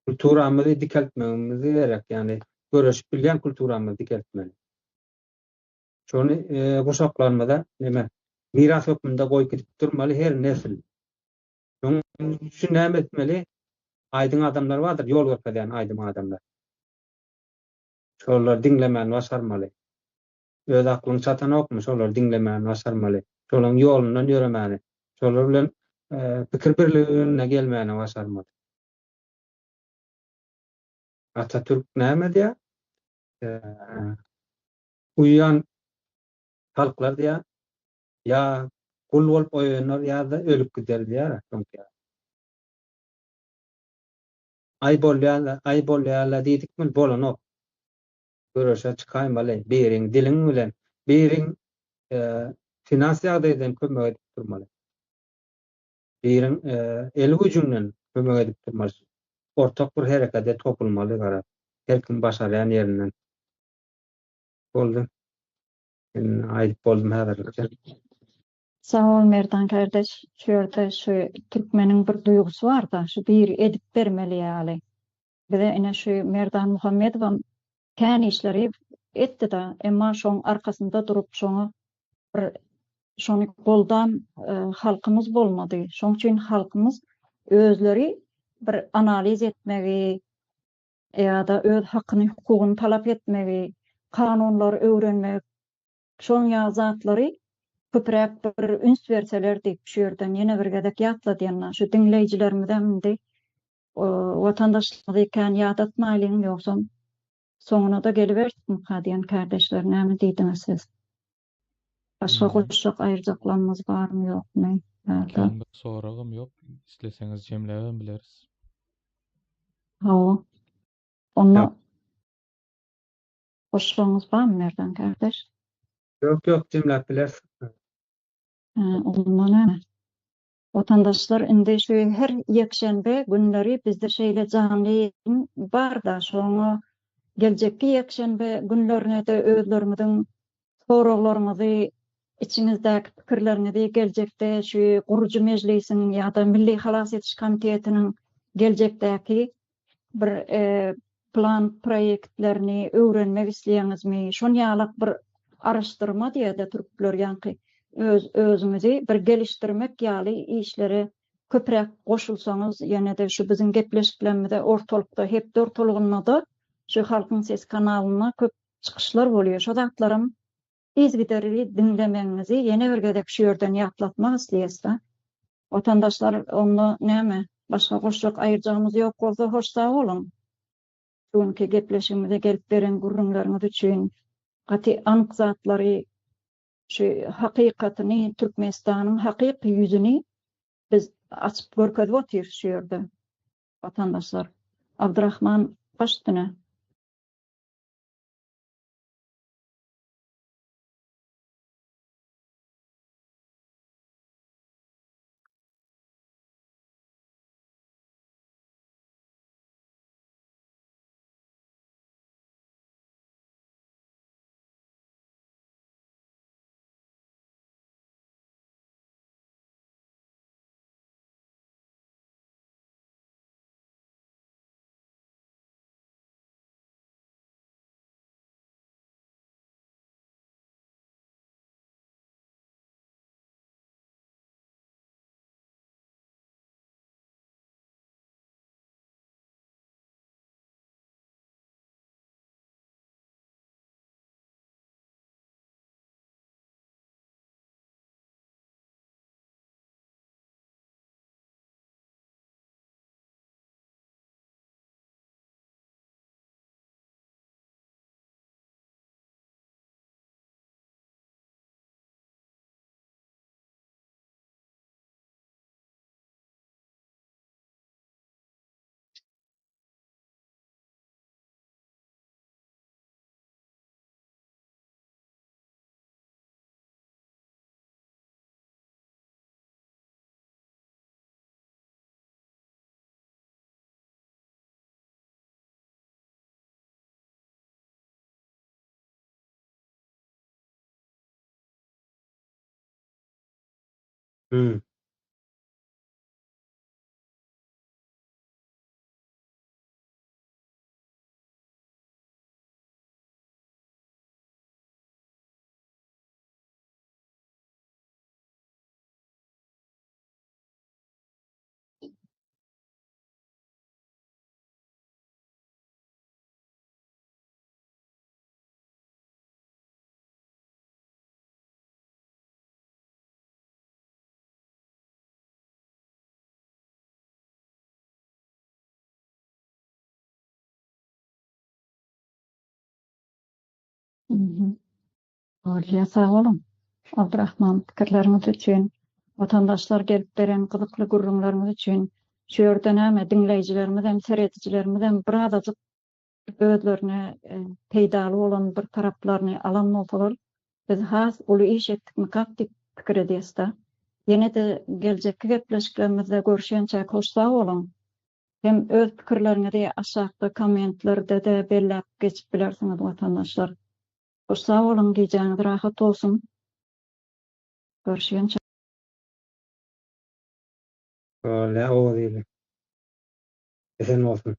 Kulturamyzy dikeltmegimiz gerek, ýagny göreşip bilýän kulturamyzy dikeltmeli. Şony guşaklarymyza neme, miras hökmünde goýup gidip durmaly her nesil. Şonuň üçin näme etmeli? Aýdyň adamlar bardyr, ýol görkezýän aýdyň adamlar. Şolary diňlemäni başarmaly. Öz aklyň çatanokmy, şolary diňlemäni başarmaly. Şolaryň ýolundan ýöremäni, şolar bilen pikir birligine gelmäni başarmaly. Atatürk näme diýýär? Uýan halklar diýýär, ýa gul bolup oýanar ýa-da ölüp gider diýýär soňky ýaly. Aý bolýa-la, aý bolýa-la diýdikmi, bolanok. Göreşe çykaýmaly, biriň diliň bilen, biriň finans ýagdaýdan kömek edip durmaly. Biriň el güjüňden kömek edip durmaly. Ortak bir herekede topulmaly garaz. Her kim başarýan ýerinden. Boldy. Men aýdyp boldum häzirlikçe. Sag bol Merdan kardeş, şu ýerde şu türkmeniň bir duýgusy barda, şu biri edip bermeli ýaly. Bize ine şu Merdan Muhammedowam kän işleri etdi-da, emma şoň arkasynda durup şoňa bir şony goldan halkymyz bolmady. Şoň üçin halkymyz özleri bir analiz etmegi ýa-da öz hakyny, hukugyny talap etmegi, kanunlary öwrenmek, şonuň ýaly zatlary köpräk bir üns berseler diýip şu ýerden ýene bir gezek ýatladýan. Şu diňleýjilerimizem indi watandaşlarymyzy kän ýadatmaýlyň, ýogsam soňuna-da gelibersikmika diýen kärdeşler näme diýdiňiz siz? Başga goşjak aýyrjaklarymyz barmy ýokmy? Kän bir soragym ýok, isleseňiz jemläbem bileris. Hawa. Onda goşjagyňyz barmy Merdan kardeş? Ýok ýok jemläp bileris. Onda näme? Watandaşlar indi şu her ýekşenbe günleri bizde şeýle janly ýaýyn barda şoňa geljekki ýekşenbe günlerinede özleriňiziň soraglaryňyzy içiňizdäki pikirleriňizi geljekde şu gurujy mejlisiň ýa-da milli halas ediş komitetiniň geljekdäki bir plan proýektlerini öwrenmek isleýäňizmi şon ýalak bir araşdyrma diýede türkler ýaňky öz özüňizi bir gelişdirmek ýaly işlere köpräk goşulsaňyz ýenede şu biziň gepleşiklerimize ortalykda hepde ortalygynda-da şu Halkyň sesi kanalynda köp çykyşlar bolýar şo zatlaram yzygiderli diňlemegiňizi ýene bir gezek şu ýerden ýatlatmak isleýäs-da. Watandaşlar onda näme, başga goşjak aýyrjagymyz ýok bolsa hoş sag boluň. Şu günki gepleşigimize gelip beren gürrüňleriňiz üçin gaty anyk zatlary şu hakykatyny Türkmenistanyň hakyky ýüzüni biz açyp görkezip otyrys şu ýerde watandaşlar. Abdyrahman baş üstüne. Hmm. Mhm. Bolýa sag boluň. Abdurahman pikirleriňiz üçin, watandaşlar gelip beren gyzykly gürrüňleriňiz üçin. Şu ýerde näme diňleýjilerimizem, seredijilerimizem birazajyk özlerine peýdaly bolan bir taraplaryny alan bolsalar, biz has uly iş etdikmikak diýip pikir edýäs-de. Ýene-de geljekki gepleşiklerimizde görüşýänçäk hoş sag boluň. Hem öz pikirleriňizi aşakda kommentlerde-de belläp geçip bilersiňiz watandaşlar. Hoş sag boluň gijäňiz rahat bolsun. Görüşýänçä. Bolýa Oguz ili. Esen bolsun.